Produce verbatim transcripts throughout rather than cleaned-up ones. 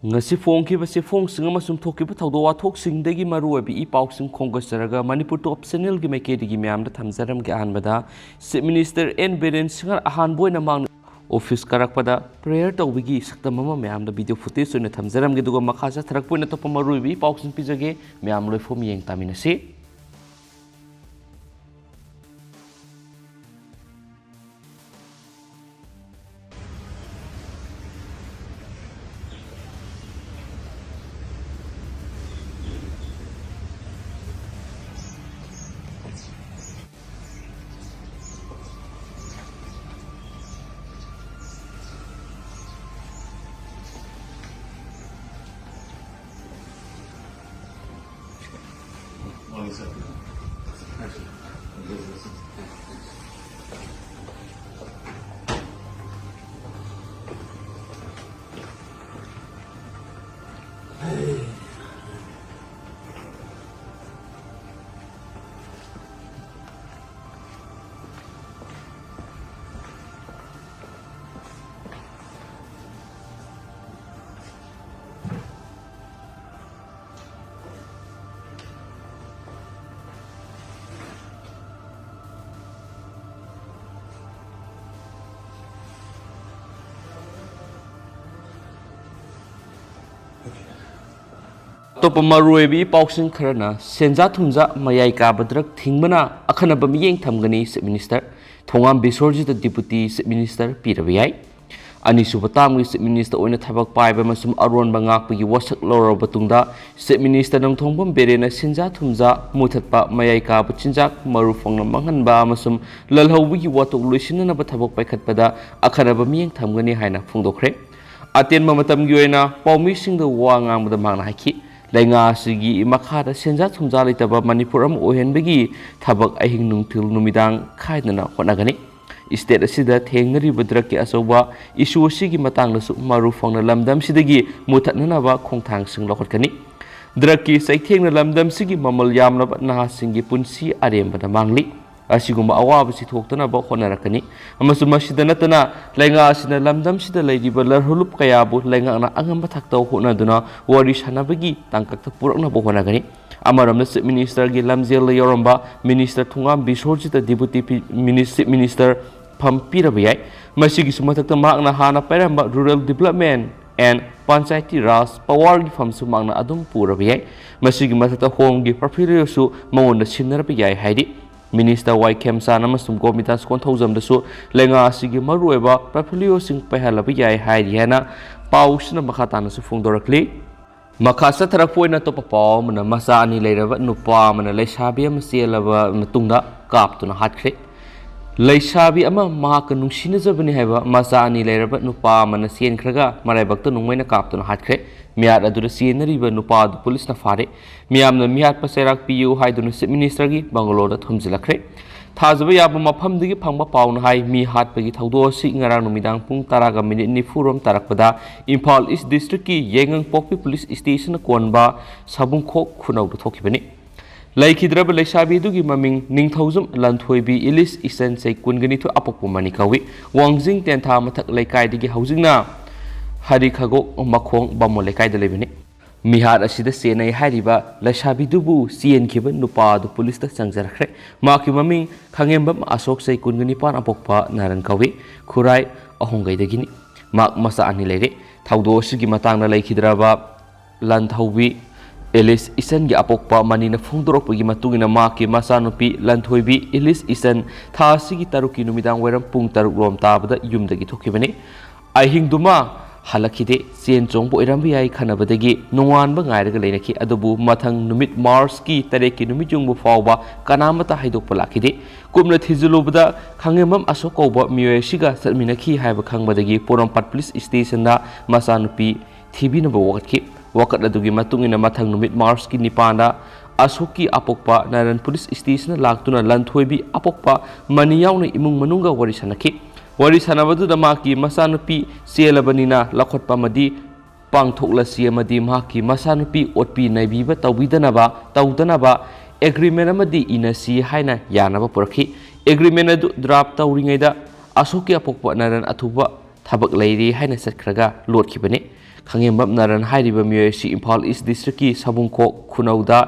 ꯉꯁꯤ ꯐꯣꯡꯈꯤꯕ ꯆꯦꯐꯣꯡꯁꯤꯡ ꯑꯃꯁꯨꯡ ꯊꯣꯛꯈꯤꯕ ꯊꯧꯗꯣꯛ ꯋꯥꯊꯣꯛꯁꯤꯡꯗꯒꯤ ꯃꯔꯨꯑꯣꯏꯕ ꯏ ꯄꯥꯎꯁꯤꯡ ꯈꯣꯝꯒꯠꯆꯔꯒ ꯃꯅꯤꯄꯨꯔ ꯇꯣꯞ ꯆꯦꯅꯦꯜꯒꯤ ꯃꯥꯏꯀꯩꯗꯒꯤ ꯃꯌꯥꯝꯗ ꯊꯝꯖꯔꯝꯒꯦ꯫ ꯑꯍꯥꯟꯕꯗ chief minister N Biren Singh ꯑꯍꯥꯟꯕ ꯑꯣꯏꯅ ꯃꯍꯥꯛꯅ ꯑꯣꯐꯤꯁ ꯀꯥꯔꯛꯄꯗ ꯄ꯭ꯔꯦꯌꯔ ꯇꯧꯕꯒꯤ ꯁꯛꯇꯝ ꯑꯃ ꯃꯌꯥꯝꯗ ꯚꯤꯗꯤꯑꯣ ꯐꯨꯇꯦꯖ ꯑꯣꯏꯅ ꯊꯝꯖꯔꯝꯒꯦ, ꯑꯗꯨꯒ ꯃꯈꯥ ꯆꯠꯊꯔꯛꯄ ꯑꯣꯏꯅ ꯑꯇꯣꯞꯄ ꯃꯔꯨꯑꯣꯏꯕ ꯏ ꯄꯥꯎꯁꯤꯡ ꯄꯤꯖꯒꯦ꯫ ꯃꯌꯥꯝ ꯂꯣꯏꯐꯝ ꯌꯦꯡ ꯇꯥꯃꯤꯟꯅꯁꯤ꯫ ꯑꯇꯣꯞꯄ ꯃꯔꯨꯑꯣꯏꯕ ꯏ ꯄꯥꯎꯁꯤꯡ ꯈꯔꯅ, ꯁꯦꯟꯖꯥ ꯊꯨꯝꯖꯥ ꯃꯌꯥꯏ ꯀꯥꯕ ꯗ꯭ꯔꯒ ꯊꯤꯡꯕꯅ ꯑꯈꯟꯅꯕ ꯃꯤꯠꯌꯦꯡ ꯊꯝꯒꯅꯤ ꯆꯤꯐ ꯃꯤꯅꯤꯁꯇꯔ꯫ ꯊꯣꯉꯥꯝ ꯕꯤꯁ꯭ꯋꯔꯖꯤꯠꯇ ꯗꯤꯄꯨꯇꯤ ꯆꯤꯐ ꯃꯤꯅꯤꯁꯇꯔ ꯄꯤꯔꯕ ꯌꯥꯏ꯫ ꯑꯅꯤꯁꯨꯕ ꯇꯥꯝꯒꯤ ꯆꯤꯐ ꯃꯤꯅꯤꯁꯇꯔ ꯑꯣꯏꯅ ꯊꯕꯛ ꯄꯥꯏꯕ ꯑꯃꯁꯨꯡ ꯑꯔꯣꯟꯕ ꯉꯥꯛꯄꯒꯤ ꯋꯥꯁꯛ ꯂꯧꯔꯕ ꯃꯇꯨꯡꯗ, ꯆꯤꯐ ꯃꯤꯅꯤꯁꯇꯔ ꯅꯣꯡꯊꯣꯝꯕꯝ ꯕꯤꯔꯦꯟꯅ ꯁꯦꯟꯖꯥ ꯊꯨꯝꯖꯥ ꯃꯨꯊꯠꯄ, ꯃꯌꯥꯏ ꯀꯥꯕ ꯆꯤꯟꯖꯥꯛ ꯃꯔꯨ ꯐꯪꯅ ꯃꯥꯡꯍꯟꯕ ꯑꯃꯁꯨꯡ ꯂꯜꯍꯧꯕꯒꯤ ꯋꯥꯊꯣꯛ ꯂꯣꯏꯁꯤꯟꯅꯅꯕ ꯊꯕꯛ ꯄꯥꯏꯈꯠꯄꯗ ꯑꯈꯟꯅꯕ ꯃꯤꯠꯌꯦꯡ ꯊꯝꯒꯅꯤ ꯍꯥꯏꯅ ꯐꯣꯡꯗꯣꯛꯈ꯭ꯔꯦ꯫ ꯑꯇꯦꯟꯕ ꯃꯇꯝꯒꯤ ꯑꯣꯏꯅ ꯄꯥꯎꯃꯤꯁꯤꯡꯗ ꯋꯥ ꯉꯥꯡꯕꯗ ꯃꯍꯥꯛꯅ ꯍꯥꯏꯈꯤ, ꯂꯩꯉꯥꯛ ꯑꯁꯤꯒꯤ ꯃꯈꯥꯗ ꯁꯦꯟꯖꯥ ꯊꯨꯝꯖꯥ ꯂꯩꯇꯕ ꯃꯅꯤꯄꯨꯔ ꯑꯃ ꯑꯣꯏꯍꯟꯕꯒꯤ ꯊꯕꯛ ꯑꯍꯤꯡ ꯅꯨꯡꯊꯤꯜ ꯅꯨꯃꯤꯗꯥꯡ ꯈꯥꯏꯗꯅ ꯍꯣꯠꯅꯒꯅꯤ꯫ ꯏꯁꯇꯦꯠ ꯑꯁꯤꯗ ꯊꯦꯡꯅꯔꯤꯕ ꯗ꯭ꯔꯒꯀꯤ ꯑꯆꯧꯕ ꯏꯁꯨ ꯑꯁꯤꯒꯤ ꯃꯇꯥꯡꯗꯁꯨ ꯃꯔꯨ ꯐꯪꯅ ꯂꯝꯗꯝꯁꯤꯗꯒꯤ ꯃꯨꯊꯠꯅꯅꯕ ꯈꯣꯡꯊꯥꯡꯁꯤꯡ ꯂꯧꯈꯠꯀꯅꯤ꯫ ꯗ꯭ꯔꯒꯀꯤ ꯆꯩꯊꯦꯡꯅ ꯂꯝꯗꯝꯁꯤꯒꯤ ꯃꯃꯜ ꯌꯥꯝꯂꯕ ꯅꯍꯥꯁꯤꯡꯒꯤ ꯄꯨꯟꯁꯤ ꯑꯔꯦꯝꯕꯗ ꯃꯥꯡꯂꯤ꯫ ꯑꯁꯤꯒꯨꯝꯕ ꯑꯋꯥꯕꯁꯤ ꯊꯣꯛꯇꯅꯕ ꯍꯣꯠꯅꯔꯛꯀꯅꯤ꯫ ꯑꯃꯁꯨꯡ ꯃꯁꯤꯗ ꯅꯠꯇꯅ ꯂꯩꯉꯥꯛ ꯑꯁꯤꯅ ꯂꯝꯗꯝꯁꯤꯗ ꯂꯩꯔꯤꯕ ꯂꯔꯍꯨꯂꯨꯞ ꯀꯌꯥꯕꯨ ꯂꯩꯉꯥꯛꯅ ꯑꯉꯝꯕ ꯊꯥꯛꯇ ꯍꯣꯠꯅꯗꯨꯅ ꯋꯥꯔꯤ ꯁꯥꯟꯅꯕꯒꯤ ꯇꯥꯡꯀꯛꯇ ꯄꯨꯔꯛꯅꯕ ꯍꯣꯠꯅꯒꯅꯤ꯫ ꯑꯃꯔꯣꯝꯗ Chief Minister ꯒꯤ ꯂꯝꯖꯦꯜꯗ ꯌꯥꯎꯔꯝꯕ Minister ꯊꯣꯉꯥꯝ ꯕꯤꯁꯣꯔꯖꯤꯠꯇ Deputy ꯄꯤ-, Mini-, Chief Minister ꯐꯝ ꯄꯤꯔꯕ ꯌꯥꯏ꯫ ꯃꯁꯤꯒꯤꯁꯨ ꯃꯊꯛꯇ ꯃꯍꯥꯛꯅ ꯍꯥꯟꯅ ꯄꯥꯏꯔꯝꯕ Rural Development and Panchayati Raj Power ꯒꯤ ꯐꯝꯁꯨ ꯃꯍꯥꯛꯅ ꯑꯗꯨꯝ ꯄꯨꯔꯕ ꯌꯥꯏ꯫ ꯃꯁꯤꯒꯤ ꯃꯊꯛꯇ Home ꯒꯤ portfolio ꯁꯨ ꯃꯉꯣꯟꯗ ꯁꯤꯟꯅꯔꯕ ꯌꯥꯏ ꯍꯥꯏꯔꯤ꯫ Minister ꯋꯥꯏ ꯈꯦꯝꯆꯥꯟ ꯑꯃꯁꯨꯡ ꯒꯣꯃꯤꯇꯥꯁ ꯀꯣꯟꯊꯧꯖꯝꯗꯁꯨ ꯂꯩꯉꯥꯛ ꯑꯁꯤꯒꯤ ꯃꯔꯨꯑꯣꯏꯕ portfolio ꯁꯤꯡ ꯄꯥꯏꯍꯜꯂꯕ ꯌꯥꯏ ꯍꯥꯏꯔꯤ ꯍꯥꯏꯅ ꯄꯥꯎꯁꯤꯅ ꯃꯈꯥ ꯇꯥꯅꯁꯨ ꯐꯣꯡꯗꯣꯔꯛꯂꯤ꯫ ꯃꯈꯥ ꯆꯠꯊꯔꯛꯄ ꯑꯣꯏꯅ ꯑꯇꯣꯞꯄ ꯄꯥꯎ ꯑꯃꯅ, ꯃꯆꯥ ꯑꯅꯤ ꯂꯩꯔꯕ ꯅꯨꯄꯥ ꯑꯃꯅ ꯂꯩꯁꯥꯕꯤ ꯑꯃ ꯆꯦꯜꯂꯕ ꯃꯇꯨꯡꯗ ꯀꯥꯞꯇꯨꯅ ꯍꯥꯠꯈ꯭ꯔꯦ꯫ ꯂꯩꯁꯥꯕꯤ ꯑꯃ ꯃꯍꯥꯛꯀ ꯅꯨꯡꯁꯤꯅꯖꯕꯅꯤ ꯍꯥꯏꯕ ꯃꯆꯥ ꯑꯅꯤ ꯂꯩꯔꯕ ꯅꯨꯄꯥ ꯑꯃꯅ ꯆꯦꯟꯈ꯭ꯔꯒ ꯃꯔꯥꯏꯕꯛꯇ ꯅꯣꯡꯃꯩꯅ ꯀꯥꯞꯇꯨꯅ ꯍꯥꯠꯈ꯭ꯔꯦ꯫ ꯃꯤꯍꯥꯠ ꯑꯗꯨꯗ ꯆꯦꯟꯅꯔꯤꯕ ꯅꯨꯄꯥ ꯑꯗꯨ ꯄꯨꯂꯤꯁꯅ ꯐꯥꯔꯦ꯫ ꯃꯤꯌꯥꯝꯅ ꯃꯤꯍꯥꯠꯄ ꯆꯩꯔꯥꯛ ꯄꯤꯌꯨ ꯍꯥꯏꯗꯨꯅ Chief Minister ꯒꯤ bungalow ꯗ ꯊꯣꯝꯖꯤꯜꯂꯛꯈ꯭ꯔꯦ꯫ ꯊꯥꯖꯕ ꯌꯥꯕ ꯃꯐꯝꯗꯒꯤ ꯐꯪꯕ ꯄꯥꯎꯅ ꯍꯥꯏ, ꯃꯤ ꯍꯥꯠꯄꯒꯤ ꯊꯧꯗꯣꯛ ꯑꯁꯤ ꯉꯔꯥꯡ ꯅꯨꯃꯤꯗꯥꯡ ꯄꯨꯡ ꯇꯔꯥꯒ ꯃꯤꯅꯤꯠ ꯅꯤꯐꯨ ꯔꯣꯝ ꯇꯥꯔꯛꯄꯗ ꯏꯝꯐꯥꯜ East District ꯀꯤ ꯌꯥꯏꯉꯪꯄꯣꯛꯄꯤ Police Station ꯅ ꯀꯣꯟꯕ ꯁꯥꯕꯨꯡꯈꯣꯛ ꯈꯨꯅꯧꯗ ꯊꯣꯛꯈꯤꯕꯅꯤ꯫ ꯂꯩꯈꯤꯗ꯭ꯔꯕ ꯂꯩꯁꯥꯕꯤ ꯑꯗꯨꯒꯤ ꯃꯃꯤꯡ ꯅꯤꯡꯊꯧꯖꯝ ꯂꯟꯊꯣꯏꯕꯤ, ꯏꯂꯤꯁ ꯏꯆꯟ, ꯆꯍꯤ ꯀꯨꯟꯒ ꯅꯤꯊꯣꯏ, ꯑꯄꯣꯛꯄ ꯃꯅꯤ ꯀꯧꯏ꯫ ꯋꯥꯡꯖꯤꯡ ꯇꯦꯟꯊꯥ ꯃꯊꯛ ꯂꯩꯀꯥꯏꯗꯒꯤ, ꯍꯧꯖꯤꯛꯅ ꯍꯔꯤꯈꯥꯒꯣꯛ ꯃꯈꯣꯡ ꯕꯥꯃꯣꯟ ꯂꯩꯀꯥꯏꯗ ꯂꯩꯕꯅꯤ꯫ ꯃꯤꯍꯥꯠ ꯑꯁꯤꯗ ꯆꯦꯟꯅꯩ ꯍꯥꯏꯔꯤꯕ ꯂꯩꯁꯥꯕꯤꯗꯨꯕꯨ ꯆꯦꯟꯈꯤꯕ ꯅꯨꯄꯥ ꯑꯗꯨ ꯄꯨꯂꯤꯁꯇ ꯆꯪꯖꯔꯛꯈ꯭ꯔꯦ꯫ ꯃꯍꯥꯛꯀꯤ ꯃꯃꯤꯡ ꯈꯥꯉꯦꯝꯕꯝ ꯑꯁꯣꯛ, ꯆꯍꯤ ꯀꯨꯟꯒ ꯅꯤꯄꯥꯟ, ꯑꯄꯣꯛꯄ ꯅꯥꯔꯟ ꯀꯧꯏ, ꯈꯨꯔꯥꯏ ꯑꯍꯣꯡꯒꯩꯗꯒꯤꯅꯤ꯫ ꯃꯍꯥꯛ ꯃꯆꯥ ꯑꯅꯤ ꯂꯩꯔꯦ꯫ ꯊꯧꯗꯣꯛ ꯑꯁꯤꯒꯤ ꯃꯇꯥꯡꯗ ꯂꯩꯈꯤꯗ꯭ꯔꯕ ꯂꯥꯟꯊꯧꯕꯤ ꯏꯂꯤꯁ ꯏꯆꯟꯒꯤ ꯑꯄꯣꯛꯄ ꯃꯅꯤꯅ ꯐꯣꯡꯗꯣꯔꯛꯄꯒꯤ ꯃꯇꯨꯡ ꯏꯟꯅ, ꯃꯍꯥꯛꯀꯤ ꯃꯆꯥꯅꯨꯄꯤ ꯂꯥꯟꯊꯣꯏꯕꯤ ꯏꯂꯤꯁ ꯏꯆꯟ ꯊꯥ ꯑꯁꯤꯒꯤ ꯇꯔꯨꯛꯀꯤ ꯅꯨꯃꯤꯗꯥꯡ ꯋꯥꯏꯔꯝ ꯄꯨꯡ ꯇꯔꯨꯛ ꯔꯣꯝ ꯇꯥꯕꯗ ꯌꯨꯝꯗꯒꯤ ꯊꯣꯛꯈꯤꯕꯅꯤ꯫ ꯑꯍꯤꯡꯗꯨꯃ ꯍꯜꯂꯛꯈꯤꯗꯦ꯫ ꯆꯦꯟ ꯆꯣꯡꯕ ꯑꯣꯏꯔꯝꯕ ꯌꯥꯏ ꯈꯟꯅꯕꯗꯒꯤ ꯅꯣꯡꯉꯥꯟꯕ ꯉꯥꯏꯔꯒ ꯂꯩꯅꯈꯤ꯫ ꯑꯗꯨꯕꯨ ꯃꯊꯪ ꯅꯨꯃꯤꯠ ꯃꯥꯔꯆꯀꯤ ꯇꯔꯦꯠꯀꯤ ꯅꯨꯃꯤꯠ ꯌꯨꯡꯕ ꯐꯥꯎꯕ ꯀꯅꯥꯃꯠꯇ ꯍꯥꯏꯗꯣꯛꯄ ꯂꯥꯛꯈꯤꯗꯦ꯫ ꯀꯨꯞꯅ ꯊꯤꯖꯤꯜꯂꯨꯕꯗ, ꯈꯥꯉꯦꯝꯕꯝ ꯑꯁꯣꯛ ꯀꯧꯕ ꯃꯤꯑꯣꯏ ꯑꯁꯤꯒ ꯆꯠꯃꯤꯟꯅꯈꯤ ꯍꯥꯏꯕ ꯈꯪꯕꯗꯒꯤ ꯄꯣꯔꯣꯝꯄꯥꯠ ꯄꯨꯂꯤꯁ ꯁ꯭ꯇꯦꯁꯟꯗ ꯃꯆꯥꯅꯨꯄꯤ ꯊꯤꯕꯤꯅꯕ ꯋꯥꯀꯠꯈꯤ꯫ ꯋꯥꯀꯠ ꯑꯗꯨꯒꯤ ꯃꯇꯨꯡ ꯏꯟꯅ ꯃꯊꯪ ꯅꯨꯃꯤꯠ ꯃꯥꯔꯆꯀꯤ ꯅꯤꯄꯥꯟꯗ ꯑꯁꯣꯛꯀꯤ ꯑꯄꯣꯛꯄ ꯅꯥꯔꯟ ꯄꯨꯂꯤꯁ ꯁ꯭ꯇꯦꯁꯟꯗ ꯂꯥꯛꯇꯨꯅ ꯂꯟꯊꯣꯏꯕꯤ ꯑꯄꯣꯛꯄ ꯃꯅꯤ ꯌꯥꯎꯅ ꯏꯃꯨꯡ ꯃꯅꯨꯡꯒ ꯋꯥꯔꯤ ꯁꯥꯟꯅꯈꯤ꯫ ꯋꯥꯔꯤ ꯁꯥꯟꯅꯕꯗꯨꯗ ꯃꯍꯥꯛꯀꯤ ꯃꯆꯥꯅꯨꯄꯤ ꯆꯦꯜꯂꯕꯅꯤꯅ ꯂꯧꯈꯠꯄ ꯑꯃꯗꯤ ꯄꯥꯡꯊꯣꯛꯂꯁꯤ ꯑꯃꯗꯤ ꯃꯍꯥꯛꯀꯤ ꯃꯆꯥꯅꯨꯄꯤ ꯑꯣꯠꯄꯤ ꯅꯩꯕꯤꯕ ꯇꯧꯕꯤꯗꯅꯕ, ꯇꯧꯗꯅꯕ ꯑꯦꯒ꯭ꯔꯤꯃꯦꯟ ꯑꯃꯗꯤ ꯏꯅꯁꯤ ꯍꯥꯏꯅ ꯌꯥꯅꯕ ꯄꯨꯔꯛꯈꯤ꯫ ꯑꯦꯒ꯭ꯔꯤꯃꯦꯟ ꯑꯗꯨ ꯗ꯭ꯔꯥꯐ ꯇꯧꯔꯤꯉꯩꯗ ꯑꯁꯣꯛꯀꯤ ꯑꯄꯣꯛꯄ ꯅꯔꯟ ꯑꯊꯨꯕ ꯊꯕꯛ ꯂꯩꯔꯤ ꯍꯥꯏꯅ ꯆꯠꯈ꯭ꯔꯒ ꯂꯣꯠꯈꯤꯕꯅꯤ꯫ ꯈꯪꯉꯦꯝꯕꯝ ꯅꯔꯟ ꯍꯥꯏꯔꯤꯕ ꯃꯤꯑꯣꯏ ꯑꯁꯤ ꯏꯝꯐꯥꯜ ꯏꯁ ꯗꯤꯁꯇ꯭ꯔꯤꯛꯀꯤ ꯁꯥꯕꯨꯡꯈꯣꯛ ꯈꯨꯅꯧꯗ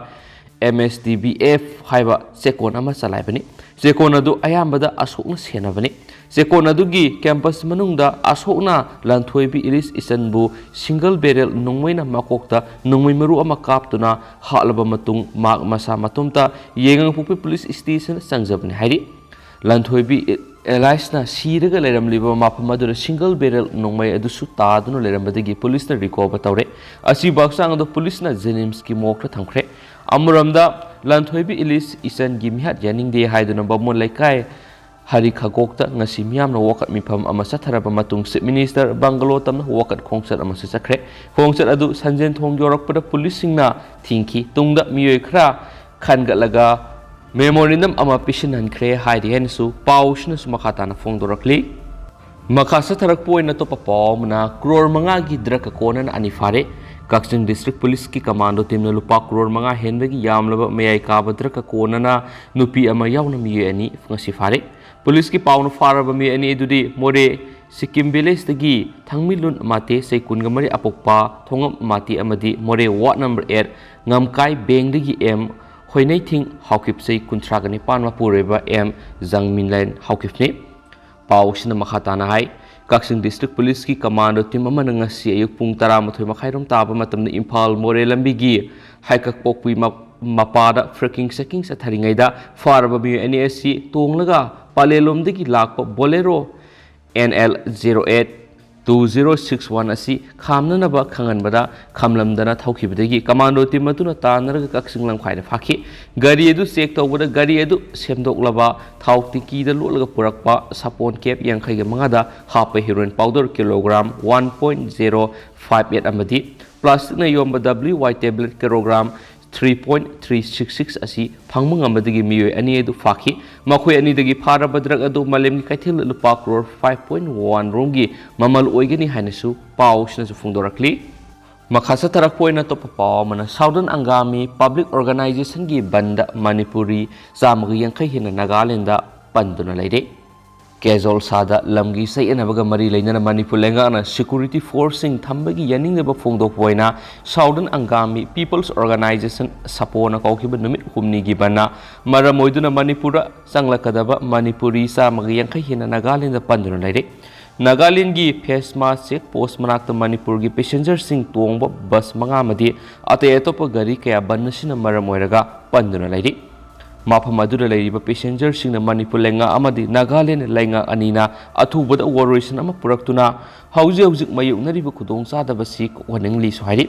ꯑꯦꯝ ꯑꯦꯁ ꯇꯤ ꯕꯤ ꯑꯦꯐ ꯍꯥꯏꯕ ꯆꯦꯛꯀꯣꯟ ꯑꯃ ꯆꯂꯥꯏꯕꯅꯤ꯫ ꯆꯦꯛꯀꯣꯟ ꯑꯗꯨ ꯑꯌꯥꯝꯕꯗ ꯑꯁꯣꯛꯅ ꯁꯦꯟꯅꯕꯅꯤ꯫ ꯆꯦꯛꯀꯣꯟ ꯑꯗꯨꯒꯤ ꯀꯦꯝꯄꯁ ꯃꯅꯨꯡꯗ ꯑꯁꯣꯛꯅ ꯂꯟꯊꯣꯏꯕꯤ ꯏꯂꯤꯁ ꯏꯆꯟꯕꯨ ꯁꯤꯡꯒꯜ ꯕꯦꯔꯦꯜ ꯅꯣꯡꯃꯩꯅ ꯃꯀꯣꯛꯇ ꯅꯣꯡꯃꯩ ꯃꯔꯨ ꯑꯃ ꯀꯥꯞꯇꯨꯅ ꯍꯥꯠꯂꯕ ꯃꯇꯨꯡ ꯃꯍꯥꯛ ꯃꯁꯥ ꯃꯇꯣꯝꯇ ꯌꯥꯏꯉꯪꯄꯣꯛꯄꯤ ꯄꯨꯂꯤꯁ ꯁ꯭ꯇꯦꯁꯟꯗ ꯆꯪꯖꯕꯅꯤ ꯍꯥꯏꯔꯤ꯫ ꯂꯟꯊꯣꯏꯕꯤ ꯏꯂꯤꯁꯅ ꯁꯤꯔꯒ ꯂꯩꯔꯝꯂꯤꯕ ꯃꯐꯝ ꯑꯗꯨꯗ ꯁꯤꯡꯒꯜ ꯕꯦꯔꯦꯜ ꯅꯣꯡꯃꯩ ꯑꯗꯨꯁꯨ ꯇꯥꯗꯨꯅ ꯂꯩꯔꯝꯕꯗꯒꯤ ꯄꯨꯂꯤꯁꯅ ꯔꯤꯀꯣꯚꯔ ꯇꯧꯔꯦ꯫ ꯑꯁꯤꯕ ꯍꯛꯆꯥꯡ ꯑꯗꯨ ꯄꯨꯂꯤꯁꯅ ꯖꯦꯅꯤꯝꯁꯀꯤ ꯃꯣꯔꯒꯇ ꯊꯝꯈ꯭ꯔꯦ꯫ ꯑꯃꯔꯣꯝꯗ, ꯂꯟꯊꯣꯏꯕꯤ ꯏꯂꯤꯁ ꯏꯆꯟꯒꯤ ꯃꯤꯍꯥꯠ ꯌꯥꯅꯤꯡꯗꯦ ꯍꯥꯏꯗꯨꯅ ꯕꯥꯃꯣꯟ ꯂꯩꯀꯥꯏ ꯍꯔꯤ ꯈꯥꯒꯣꯛꯇ ꯉꯁꯤ ꯃꯤꯌꯥꯝꯅ ꯋꯥꯀꯠ ꯃꯤꯐꯝ ꯑꯃ ꯆꯠꯊꯔꯕ ꯃꯇꯨꯡ ꯆꯤꯐ ꯃꯤꯅꯤꯁꯇꯔ ꯕꯪꯒꯂꯣ ꯇꯝꯅ ꯋꯥꯀꯠ ꯈꯣꯡꯆꯠ ꯑꯃꯁꯨ ꯆꯠꯈ꯭ꯔꯦ꯫ ꯈꯣꯡꯆꯠ ꯑꯗꯨ ꯁꯟꯖꯦꯟ ꯊꯣꯡ ꯌꯧꯔꯛꯄꯗ ꯄꯨꯂꯤꯁꯁꯤꯡꯅ ꯊꯤꯡꯈꯤ꯫ ꯇꯨꯡꯗ ꯃꯤꯑꯣꯏ ꯈꯔ ꯈꯟꯒꯠꯂꯒ ꯃꯦꯃꯣꯔꯦꯟꯗꯝ ꯑꯃ ꯄꯤꯁꯤꯟꯍꯟꯈ꯭ꯔꯦ ꯍꯥꯏꯔꯤ ꯍꯥꯏꯅꯁꯨ ꯄꯥꯎꯁꯤꯅꯁꯨ ꯃꯈꯥ ꯇꯥꯅ ꯐꯣꯡꯗꯣꯔꯛꯂꯤ꯫ ꯃꯈꯥ ꯆꯠꯊꯔꯛꯄ ꯑꯣꯏꯅ ꯑꯇꯣꯞꯄ ꯄꯥꯎ ꯑꯃꯅ, ꯀ꯭ꯔꯣꯔ ꯃꯉꯥꯒꯤ ꯗ꯭ꯔꯒ ꯀꯣꯟꯅꯅ ꯑꯅꯤ ꯐꯥꯔꯦ꯫ ꯀꯛꯆꯤꯡ ꯗꯤꯁꯇ꯭ꯔꯤꯛ ꯄꯨꯂꯤꯁꯀꯤ ꯀꯃꯥꯟꯗꯣ ꯇꯤꯝꯅ ꯂꯨꯄꯥ ꯀ꯭ꯔꯣꯔ ꯃꯉꯥ ꯍꯦꯟꯕꯒꯤ ꯌꯥꯝꯂꯕ ꯃꯌꯥꯏ ꯀꯥꯕ ꯗ꯭ꯔꯒ ꯀꯣꯟꯅꯅ ꯅꯨꯄꯤ ꯑꯃ ꯌꯥꯎꯅ ꯃꯤꯑꯣꯏ ꯑꯅꯤ ꯉꯁꯤ ꯐꯥꯔꯦ꯫ ꯄꯨꯂꯤꯁꯀꯤ ꯄꯥꯎꯅ ꯐꯥꯔꯕ ꯃꯤꯑꯣꯏ ꯑꯅꯤ ꯑꯗꯨꯗꯤ ꯃꯣꯔꯦ ꯁꯤꯛꯀꯤꯝ ꯚꯤꯂꯦꯖꯇꯒꯤ ꯊꯥꯡꯃꯤꯂꯨꯟ ꯃꯥꯇꯦ, ꯆꯍꯤ ꯀꯨꯟꯒ ꯃꯔꯤ, ꯑꯄꯣꯛꯄ ꯊꯣꯉꯝ ꯃꯥꯇꯦ ꯑꯃꯗꯤ ꯃꯣꯔꯦ ꯋꯥꯔꯗ ꯅꯝꯕꯔ ꯑꯩꯠ ꯉꯝꯀꯥꯏ ꯕꯦꯡꯗꯒꯤ ꯑꯦꯝ ꯍꯣꯏꯅꯩꯊꯤꯡ ꯍꯥꯎꯀꯤꯞ, ꯆꯍꯤ ꯀꯨꯟꯊ꯭ꯔꯥꯒ ꯅꯤꯄꯥꯟ, ꯃꯄꯨꯔꯣꯏꯕ ꯑꯦꯝ ꯖꯪꯃꯤꯟꯂꯦꯟ ꯍꯥꯎꯀꯤꯞꯅꯤ꯫ ꯄꯥꯎ ꯑꯁꯤꯅ ꯃꯈꯥ ꯇꯥꯅ ꯍꯥꯏ, ꯀꯛꯆꯤꯡ ꯗꯤꯁꯇ꯭ꯔꯤꯛ ꯄꯨꯂꯤꯁꯀꯤ ꯀꯃꯥꯟꯗꯣ ꯇꯤꯝ ꯑꯃꯅ ꯉꯁꯤ ꯑꯌꯨꯛ ꯄꯨꯡ ꯇꯔꯥꯃꯥꯊꯣꯏ ꯃꯈꯥꯏꯔꯣꯝ ꯇꯥꯕ ꯃꯇꯝꯗ ꯏꯝꯐꯥꯜ ꯃꯣꯔꯦ ꯂꯝꯕꯤꯒꯤ ꯍꯩꯀꯛꯄꯣꯛꯄꯤ ꯃ-, ꯃꯄꯥꯗ ꯐ꯭ꯔꯦꯀꯤꯡ ꯆꯦꯀꯤꯡ ꯆꯠꯊꯔꯤꯉꯩꯗ ꯐꯥꯔꯕ ꯃꯤꯑꯣꯏ ꯑꯅꯤ ꯑꯁꯤ ꯇꯣꯡꯂꯒ ꯄꯥꯂꯦꯜꯂꯣꯝꯗꯒꯤ ꯂꯥꯛꯄ Bolero N L zero eight two zero six one ꯑꯁꯤ ꯈꯥꯝꯅꯅꯕ ꯈꯪꯍꯟꯕꯗ ꯈꯥꯝꯂꯝꯗꯅ ꯊꯧꯈꯤꯕꯗꯒꯤ ꯀꯃꯥꯟꯗꯣ ꯇꯤꯝ ꯑꯗꯨꯅ ꯇꯥꯟꯅꯔꯒ ꯀꯛꯆꯤꯡ ꯂꯝꯈꯥꯏꯗ ꯐꯥꯈꯤ꯫ ꯒꯥꯔꯤ ꯑꯗꯨ ꯆꯦꯛ ꯇꯧꯕꯗ ꯒꯥꯔꯤ ꯑꯗꯨ ꯁꯦꯝꯗꯣꯛꯂꯕ ꯊꯥꯎ ꯇꯤꯡꯀꯤꯗ ꯂꯣꯠꯂꯒ ꯄꯨꯔꯛꯄ ꯁꯥꯄꯣꯟ ꯀꯦꯞ ꯌꯥꯡꯈꯩꯒ ꯃꯉꯥꯗ ꯍꯥꯞꯄ heroin powder kilogram one point zero five eight ꯑꯃꯗꯤ ꯄ꯭ꯂꯥꯁꯇꯤꯛꯅ ꯌꯣꯝꯕ W Y tablet kilogram three point three six six ꯑꯁꯤ ꯐꯪꯕ ꯉꯝꯕꯗꯒꯤ ꯃꯤꯑꯣꯏ ꯑꯅꯤ ꯑꯗꯨ ꯐꯥꯈꯤ꯫ ꯃꯈꯣꯏ ꯑꯅꯤꯗꯒꯤ ꯐꯥꯔꯕ ꯗ꯭ꯔꯒ ꯑꯗꯨ ꯃꯥꯂꯦꯝꯒꯤ ꯀꯩꯊꯦꯜꯗ ꯂꯨꯄꯥ ꯀ꯭ꯔꯣꯔ ꯐꯥꯏꯚ ꯄꯣꯏꯟꯠ ꯋꯥꯟ ꯔꯣꯝꯒꯤ ꯃꯃꯜ ꯑꯣꯏꯒꯅꯤ ꯍꯥꯏꯅꯁꯨ ꯄꯥꯎꯁꯤꯅꯁꯨ ꯐꯣꯡꯗꯣꯔꯛꯂꯤ꯫ ꯃꯈꯥ ꯆꯠꯊꯔꯛꯄ ꯑꯣꯏꯅ ꯑꯇꯣꯞꯄ ꯄꯥꯎ ꯑꯃꯅ, ꯁꯥꯎꯗꯔꯟ ꯑꯪꯒꯥꯃꯤ ꯄꯕ꯭ꯂꯤꯛ ꯑꯣꯔꯒꯅꯥꯏꯖꯦꯁꯟꯒꯤ ꯕꯟꯗ ꯃꯅꯤꯄꯨꯔꯤ ꯆꯥꯝꯃꯒ ꯌꯥꯡꯈꯩ ꯍꯦꯟꯅ ꯅꯥꯒꯥꯂꯦꯟꯗ ꯄꯟꯗꯨꯅ ꯂꯩꯔꯦ꯫ ꯀꯦꯖꯣꯜꯁꯥꯗ ꯂꯝꯒꯤ ꯆꯌꯦꯠꯅꯕꯒ ꯃꯔꯤ ꯂꯩꯅꯅ ꯃꯅꯤꯄꯨꯔ ꯂꯩꯉꯥꯛꯅ ꯁꯦꯀ꯭ꯌꯨꯔꯤꯇꯤ ꯐꯣꯔꯁꯁꯤꯡ ꯊꯝꯕꯒꯤ ꯌꯥꯅꯤꯡꯗꯕ ꯐꯣꯡꯗꯣꯛꯄ ꯑꯣꯏꯅ ꯁꯥꯎꯗꯔꯟ ꯑꯪꯒꯥꯃꯤ ꯄꯤꯄꯜꯁ ꯑꯣꯔꯒꯅꯥꯏꯖꯦꯁꯟ, ꯁꯥꯄꯣꯅ ꯀꯧꯈꯤꯕ ꯅꯨꯃꯤꯠ ꯍꯨꯝꯅꯤꯒꯤ ꯕꯟꯅ ꯃꯔꯝ ꯑꯣꯏꯗꯨꯅ ꯃꯅꯤꯄꯨꯔꯗ ꯆꯪꯂꯛꯀꯗꯕ ꯃꯅꯤꯄꯨꯔꯤ ꯆꯥꯝꯃꯒ ꯌꯥꯡꯈꯩ ꯍꯦꯟꯅ ꯅꯥꯒꯥꯂꯦꯟꯗ ꯄꯟꯗꯨꯅ ꯂꯩꯔꯦ꯫ ꯅꯥꯒꯥꯂꯦꯟꯒꯤ ꯐꯦꯁꯃꯥ ꯆꯦꯛ ꯄꯣꯁ ꯃꯅꯥꯛꯇ ꯃꯅꯤꯄꯨꯔꯒꯤ ꯄꯦꯁꯦꯟꯖꯔꯁꯤꯡ ꯇꯣꯡꯕ ꯕꯁ ꯃꯉꯥ ꯑꯃꯗꯤ ꯑꯇꯩ ꯑꯇꯣꯞꯄ ꯒꯥꯔꯤ ꯀꯌꯥ ꯕꯟ ꯑꯁꯤꯅ ꯃꯔꯝ ꯑꯣꯏꯔꯒ ꯄꯟꯗꯨꯅ ꯂꯩꯔꯤ꯫ ꯃꯐꯝ ꯑꯗꯨꯗ ꯂꯩꯔꯤꯕ ꯄꯦꯁꯦꯟꯖꯔꯁꯤꯡꯅ ꯃꯅꯤꯄꯨꯔ ꯂꯩꯉꯥꯛ ꯑꯃꯗꯤ ꯅꯥꯒꯥꯂꯦꯟ ꯂꯩꯉꯥꯛ ꯑꯅꯤꯅ ꯑꯊꯨꯕꯗ ꯋꯥꯔꯣꯏꯁꯤꯟ ꯑꯃ ꯄꯨꯔꯛꯇꯨꯅ ꯍꯧꯖꯤꯛ ꯍꯧꯖꯤꯛ ꯃꯥꯌꯣꯛꯅꯔꯤꯕ ꯈꯨꯗꯣꯡꯆꯥꯗꯕꯁꯤ ꯀꯣꯛꯍꯟꯅꯤꯡꯂꯤꯁꯨ ꯍꯥꯏꯔꯤ꯫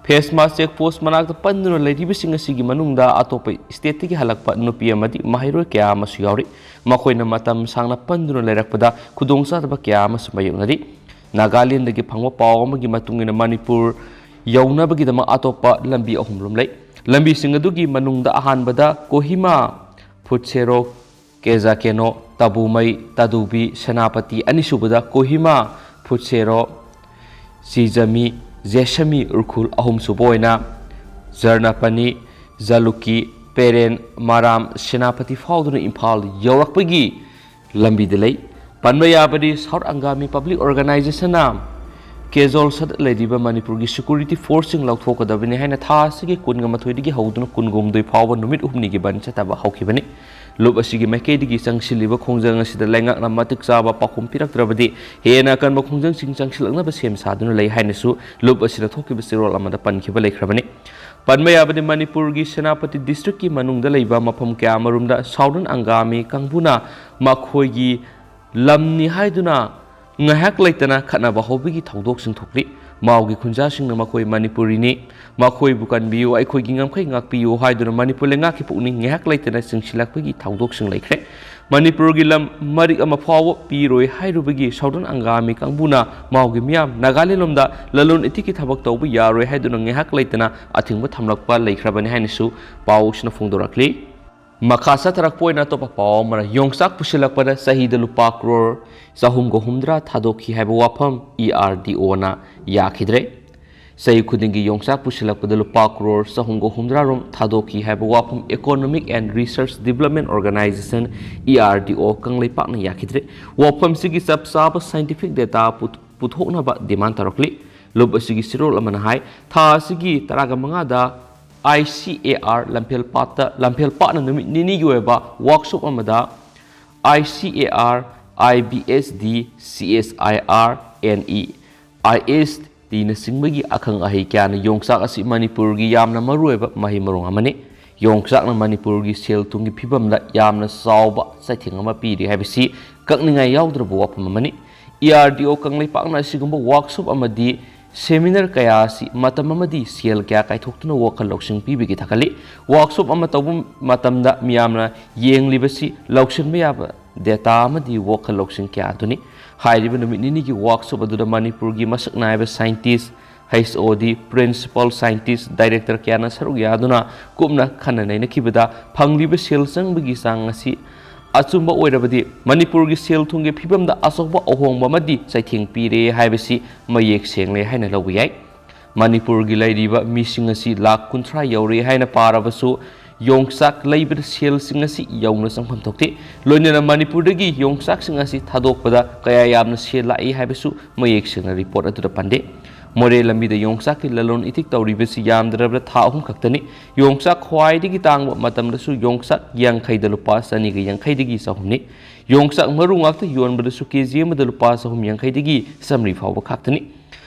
ꯐꯦꯁꯃꯥ ꯆꯦꯛ ꯄꯣꯁ ꯃꯅꯥꯛꯇ ꯄꯟꯗꯨꯅ ꯂꯩꯔꯤꯕꯁꯤꯡ ꯑꯁꯤꯒꯤ ꯃꯅꯨꯡꯗ ꯑꯇꯣꯞꯄ ꯁ꯭ꯇꯦꯠꯇꯒꯤ ꯍꯜꯂꯛꯄ ꯅꯨꯄꯤ ꯑꯃꯗꯤ ꯃꯍꯩꯔꯣꯏ ꯀꯌꯥ ꯑꯃꯁꯨ ꯌꯥꯎꯔꯤ꯫ ꯃꯈꯣꯏꯅ ꯃꯇꯝ ꯁꯥꯡꯅ ꯄꯟꯗꯨꯅ ꯂꯩꯔꯛꯄꯗ ꯈꯨꯗꯣꯡꯆꯥꯗꯕ ꯀꯌꯥ ꯑꯃꯁꯨ ꯃꯥꯌꯣꯛꯅꯔꯤ꯫ ꯅꯥꯒꯥꯂꯦꯟꯗꯒꯤ ꯐꯪꯕ ꯄꯥꯎ ꯑꯃꯒꯤ ꯃꯇꯨꯡ ꯏꯟꯅ ꯃꯅꯤꯄꯨꯔ ꯌꯧꯅꯕꯒꯤꯗꯃꯛ ꯑꯇꯣꯞꯄ ꯂꯝꯕꯤ ꯑꯍꯨꯝ ꯂꯣꯝ ꯂꯩ꯫ ꯂꯝꯕꯤꯁꯤꯡ ꯑꯗꯨꯒꯤ ꯃꯅꯨꯡꯗ ꯑꯍꯥꯟꯕꯗ ꯀꯣꯍꯤꯃꯥ, ꯐꯨꯠꯁꯦꯔꯣ, ꯀꯦꯖꯥꯀꯦꯅꯣ, ꯇꯥꯕꯨꯃꯩ, ꯇꯥꯗꯨꯕꯤ, ꯁꯦꯅꯥꯄꯇꯤ, ꯑꯅꯤꯁꯨꯕꯗ ꯀꯣꯍꯤꯃꯥ, ꯐꯨꯠꯁꯦꯔꯣ, ꯆꯤꯖꯃꯤ, ꯖꯦꯁꯃꯤ, ꯎꯔꯈꯨꯜ, ꯑꯍꯨꯝꯁꯨꯕ ꯑꯣꯏꯅ ꯖꯔꯅꯄꯅꯤ, ꯖꯂꯨꯀꯤ, ꯄꯦꯔꯦꯟ, ꯃꯔꯥꯝ, ꯁꯦꯅꯥꯄꯇꯤ ꯐꯥꯎꯗꯨꯅ ꯏꯝꯐꯥꯜ ꯌꯧꯔꯛꯄꯒꯤ ꯂꯝꯕꯤꯗ ꯂꯩ꯫ ꯄꯟꯕ ꯌꯥꯕꯗꯤ ꯁꯥꯎꯠ ꯑꯪꯒꯥꯃꯤ ꯄꯕ꯭ꯂꯤꯛ ꯑꯣꯔꯒꯅꯥꯏꯖꯦꯁꯟꯅ ꯀꯦꯖꯣꯜꯁꯗ ꯂꯩꯔꯤꯕ ꯃꯅꯤꯄꯨꯔꯒꯤ ꯁꯦꯀ꯭ꯌꯨꯔꯤꯇꯤ ꯐꯣꯔꯁꯁꯤꯡ ꯂꯧꯊꯣꯛꯀꯗꯕꯅꯤ ꯍꯥꯏꯅ ꯊꯥ ꯑꯁꯤꯒꯤ ꯀꯨꯟꯒ ꯃꯥꯊꯣꯏꯗꯒꯤ ꯍꯧꯗꯨꯅ ꯀꯨꯟꯒ ꯍꯨꯝꯗꯣꯏ ꯐꯥꯎꯕ ꯅꯨꯃꯤꯠ ꯍꯨꯝꯅꯤꯒꯤ ꯕꯟ ꯆꯠꯊꯕ ꯍꯧꯈꯤꯕꯅꯤ꯫ ꯂꯨꯞ ꯑꯁꯤꯒꯤ ꯃꯥꯏꯀꯩꯗꯒꯤ ꯆꯪꯁꯤꯜꯂꯤꯕ ꯈꯣꯡꯖꯪ ꯑꯁꯤꯗ ꯂꯩꯉꯥꯛꯅ ꯃꯇꯤꯛ ꯆꯥꯕ ꯄꯥꯎꯈꯨꯝ ꯄꯤꯔꯛꯇ꯭ꯔꯕꯗꯤ ꯍꯦꯟꯅ ꯑꯀꯟꯕ ꯈꯣꯡꯖꯪꯁꯤꯡ ꯆꯪꯁꯤꯜꯂꯛꯅꯕ ꯁꯦꯝ ꯁꯥꯗꯨꯅ ꯂꯩ ꯍꯥꯏꯅꯁꯨ ꯂꯨꯞ ꯑꯁꯤꯗ ꯊꯣꯛꯈꯤꯕ ꯆꯦꯔꯣꯜ ꯑꯃꯗ ꯄꯟꯈꯤꯕ ꯂꯩꯈ꯭ꯔꯕꯅꯤ꯫ ꯄꯟꯕ ꯌꯥꯕꯗꯤ ꯃꯅꯤꯄꯨꯔꯒꯤ ꯁꯦꯅꯥꯄꯇꯤ ꯗꯤꯁꯇ꯭ꯔꯤꯛꯀꯤ ꯃꯅꯨꯡꯗ ꯂꯩꯕ ꯃꯐꯝ ꯀꯌꯥ ꯑꯃꯔꯣꯝꯗ ꯁꯥꯎꯗꯔꯟ ꯑꯪꯒꯥꯃꯤ ꯀꯥꯡꯕꯨꯅ ꯃꯈꯣꯏꯒꯤ ꯂꯝꯅꯤ ꯍꯥꯏꯗꯨꯅ ꯉꯥꯏꯍꯥꯛ ꯂꯩꯇꯅ ꯈꯠꯅꯕ ꯍꯧꯕꯒꯤ ꯊꯧꯗꯣꯛꯁꯤꯡ ꯊꯣꯛꯂꯤ꯫ ꯃꯥꯎꯒꯤ ꯈꯨꯟꯖꯥꯁꯤꯡꯅ ꯃꯈꯣꯏ ꯃꯅꯤꯄꯨꯔꯤꯅꯤ, ꯃꯈꯣꯏꯕꯨ ꯀꯟꯕꯤꯌꯨ, ꯑꯩꯈꯣꯏꯒꯤ ꯉꯝꯈꯩ ꯉꯥꯛꯄꯤꯌꯨ ꯍꯥꯏꯗꯨꯅ ꯃꯅꯤꯄꯨꯔ ꯂꯩꯉꯥꯛꯀꯤ ꯄꯨꯛꯅꯤꯡ ꯉꯥꯏꯍꯥꯛ ꯂꯩꯇꯅ ꯆꯤꯡꯁꯤꯜꯂꯛꯄꯒꯤ ꯊꯧꯗꯣꯛꯁꯤꯡ ꯂꯩꯈ꯭ꯔꯦ꯫ ꯃꯅꯤꯄꯨꯔꯒꯤ ꯂꯝ ꯃꯔꯤꯛ ꯑꯃ ꯐꯥꯎꯕ ꯄꯤꯔꯣꯏ ꯍꯥꯏꯔꯨꯕꯒꯤ ꯁꯥꯎꯗꯔꯟ ꯑꯪꯒꯥꯃꯤ ꯀꯥꯡꯕꯨꯅ ꯃꯥꯎꯒꯤ ꯃꯤꯌꯥꯝ ꯅꯥꯒꯥꯂꯦꯟ ꯂꯣꯝꯗ ꯂꯂꯣꯟ ꯏꯇꯤꯛꯀꯤ ꯊꯕꯛ ꯇꯧꯕ ꯌꯥꯔꯣꯏ ꯍꯥꯏꯗꯨꯅ ꯉꯥꯏꯍꯥꯛ ꯂꯩꯇꯅ ꯑꯊꯤꯡꯕ ꯊꯝꯂꯛꯄ ꯂꯩꯈ꯭ꯔꯕꯅꯤ ꯍꯥꯏꯅꯁꯨ ꯄꯥꯎꯁꯤꯅ ꯐꯣꯡꯗꯣꯔꯛꯂꯤ꯫ ꯃꯈꯥ ꯆꯠꯊꯔꯛꯄ ꯑꯣꯏꯅ ꯑꯇꯣꯞꯄ ꯄꯥꯎ ꯑꯃꯅ, ꯌꯣꯡꯆꯥꯛ ꯄꯨꯁꯤꯜꯂꯛꯄꯗ ꯆꯍꯤꯗ ꯂꯨꯄꯥ ꯀ꯭ꯔꯣꯔ ꯆꯍꯨꯝꯒ ꯍꯨꯝꯗ꯭ꯔꯥ ꯊꯥꯗꯣꯛꯈꯤ ꯍꯥꯏꯕ ꯋꯥꯐꯝ ꯏ ꯑꯥꯔ ꯗꯤ ꯑꯣꯅ ꯌꯥꯈꯤꯗ꯭ꯔꯦ꯫ ꯆꯍꯤ ꯈꯨꯗꯤꯡꯒꯤ ꯌꯣꯡꯆꯥꯛ ꯄꯨꯁꯤꯜꯂꯛꯄꯗ ꯂꯨꯄꯥ ꯀ꯭ꯔꯣꯔ ꯆꯍꯨꯝꯒ ꯍꯨꯝꯗ꯭ꯔꯥ ꯔꯣꯝ ꯊꯥꯗꯣꯛꯈꯤ ꯍꯥꯏꯕ ꯋꯥꯐꯝ Economic and Research Development Organization, E R D O, ꯀꯪꯂꯩꯄꯥꯛꯅ ꯌꯥꯈꯤꯗ꯭ꯔꯦ꯫ ꯋꯥꯐꯝꯁꯤꯒꯤ ꯆꯞ ꯆꯥꯕ scientific data ꯄꯨꯊꯣꯛꯅꯕ demand ꯇꯧꯔꯛꯂꯤ꯫ ꯂꯨꯞ ꯑꯁꯤꯒꯤ ꯆꯦꯔꯣꯜ ꯑꯃꯅ ꯍꯥꯏ, ꯊꯥ ꯑꯁꯤꯒꯤ ꯇꯔꯥꯒ ꯃꯉꯥꯗ I C A R ꯂꯝꯐꯦꯜꯄꯥꯠꯇ, ꯂꯝꯐꯦꯜꯄꯥꯠꯅ ꯅꯨꯃꯤꯠ ꯅꯤꯅꯤꯒꯤ ꯑꯣꯏꯕ workshop ꯑꯃꯗ I C A R, I B S D, C S I R, N E, I S Tꯅꯆꯤꯡꯕꯒꯤ ꯑꯈꯪ ꯑꯍꯩ ꯀꯌꯥꯅ ꯌꯣꯡꯆꯥꯛ ꯑꯁꯤ ꯃꯅꯤꯄꯨꯔꯒꯤ ꯌꯥꯝꯅ ꯃꯔꯨꯑꯣꯏꯕ ꯃꯍꯩ ꯃꯔꯣꯡ ꯑꯃꯅꯤ꯫ ꯌꯣꯡꯆꯥꯛꯅ ꯃꯅꯤꯄꯨꯔꯒꯤ ꯁꯦꯜ ꯊꯨꯝꯒꯤ ꯐꯤꯕꯝꯗ ꯌꯥꯝꯅ ꯆꯥꯎꯕ ꯆꯩꯊꯦꯡ ꯑꯃ ꯄꯤꯔꯤ ꯍꯥꯏꯕꯁꯤ ꯀꯛꯅꯤꯡꯉꯥꯏ ꯌꯥꯎꯗ꯭ꯔꯕ ꯋꯥꯐꯝ ꯑꯃꯅꯤ꯫ E R D O ꯀꯪꯂꯩꯄꯥꯛꯅ ꯑꯁꯤꯒꯨꯝꯕ workshop ꯑꯃꯗꯤ seminar ꯀꯌꯥ ꯑꯁꯤ ꯃꯇꯝ ꯑꯃꯗꯤ ꯁꯦꯜ ꯀꯌꯥ ꯀꯥꯏꯊꯣꯛꯇꯨꯅ ꯋꯥꯈꯜ ꯂꯧꯁꯤꯡ ꯄꯤꯕꯒꯤ ꯊꯥꯒꯠꯂꯤ꯫ Workshop ꯑꯃ ꯇꯧꯕ ꯃꯇꯝꯗ ꯃꯤꯌꯥꯝꯅ ꯌꯦꯡꯂꯤꯕꯁꯤ ꯂꯧꯁꯤꯟꯕ ꯌꯥꯕ data ꯑꯃꯗꯤ ꯋꯥꯈꯜ ꯂꯧꯁꯤꯡ ꯀꯌꯥ ꯑꯗꯨꯅꯤ꯫ ꯍꯥꯏꯔꯤꯕ ꯅꯨꯃꯤꯠ ꯅꯤꯅꯤꯒꯤ workshop ꯑꯗꯨꯗ ꯃꯅꯤꯄꯨꯔꯒꯤ ꯃꯁꯛ ꯅꯥꯏꯕ scientist, H O D, principal scientist, director ꯀꯌꯥꯅ ꯁꯔꯨꯛ ꯌꯥꯗꯨꯅ ꯀꯨꯞꯅ ꯈꯟꯅ ꯅꯩꯅꯈꯤꯕꯗ ꯐꯪꯂꯤꯕ ꯁꯦꯜ ꯆꯪꯕꯒꯤ ꯆꯥꯡ ꯑꯁꯤ ꯑꯆꯨꯝꯕ ꯑꯣꯏꯔꯕꯗꯤ ꯃꯅꯤꯄꯨꯔꯒꯤ ꯁꯦꯜ ꯊꯨꯝꯒꯤ ꯐꯤꯕꯝꯗ ꯑꯆꯧꯕ ꯑꯍꯣꯡꯕ ꯑꯃꯗꯤ ꯆꯩꯊꯦꯡ ꯄꯤꯔꯦ ꯍꯥꯏꯕꯁꯤ ꯃꯌꯦꯛ ꯁꯦꯡꯂꯦ ꯍꯥꯏꯅ ꯂꯧꯕ ꯌꯥꯏ꯫ ꯃꯅꯤꯄꯨꯔꯒꯤ ꯂꯩꯔꯤꯕ ꯃꯤꯁꯤꯡ ꯑꯁꯤ ꯂꯥꯈ ꯀꯨꯟꯊ꯭ꯔꯥ ꯌꯧꯔꯦ ꯍꯥꯏꯅ ꯄꯥꯔꯕꯁꯨ, ꯌꯣꯡꯆꯥꯛ ꯂꯩꯕꯗ ꯁꯦꯜꯁꯤꯡ ꯑꯁꯤ ꯌꯧꯅ ꯆꯪꯐꯝ ꯊꯣꯛꯇꯦ꯫ ꯂꯣꯏꯅꯅ ꯃꯅꯤꯄꯨꯔꯗꯒꯤ ꯌꯣꯡꯆꯥꯛꯁꯤꯡ ꯑꯁꯤ ꯊꯥꯗꯣꯛꯄꯗ ꯀꯌꯥ ꯌꯥꯝꯅ ꯁꯦꯜ ꯂꯥꯛꯏ ꯍꯥꯏꯕꯁꯨ ꯃꯌꯦꯛ ꯁꯦꯡꯅ report ꯑꯗꯨꯗ ꯄꯟꯗꯦ꯫ ꯃꯣꯔꯦ ꯂꯝꯕꯤꯗ ꯌꯣꯡꯆꯥꯛꯀꯤ ꯂꯂꯣꯟ ꯏꯇꯤꯛ ꯇꯧꯔꯤꯕꯁꯤ ꯌꯥꯝꯗ꯭ꯔꯕꯗ ꯊꯥ ꯑꯍꯨꯝ ꯈꯛꯇꯅꯤ꯫ ꯌꯣꯡꯆꯥꯛ ꯈ꯭ꯋꯥꯏꯗꯒꯤ ꯇꯥꯡꯕ ꯃꯇꯝꯗꯁꯨ ꯌꯣꯡꯆꯥꯛ ꯌꯥꯡꯈꯩꯗ ꯂꯨꯄꯥ ꯆꯅꯤꯒ ꯌꯥꯡꯈꯩꯗꯒꯤ ꯆꯍꯨꯝꯅꯤ꯫ ꯌꯣꯡꯆꯥꯛ ꯃꯔꯨ ꯉꯥꯛꯇ ꯌꯣꯟꯕꯗꯁꯨ ꯀꯦ ꯖꯤ ꯑꯃꯗ ꯂꯨꯄꯥ ꯆꯍꯨꯝ ꯌꯥꯡꯈꯩꯗꯒꯤ ꯆꯥꯃꯔꯤ ꯐꯥꯎꯕ ꯈꯛꯇꯅꯤ꯫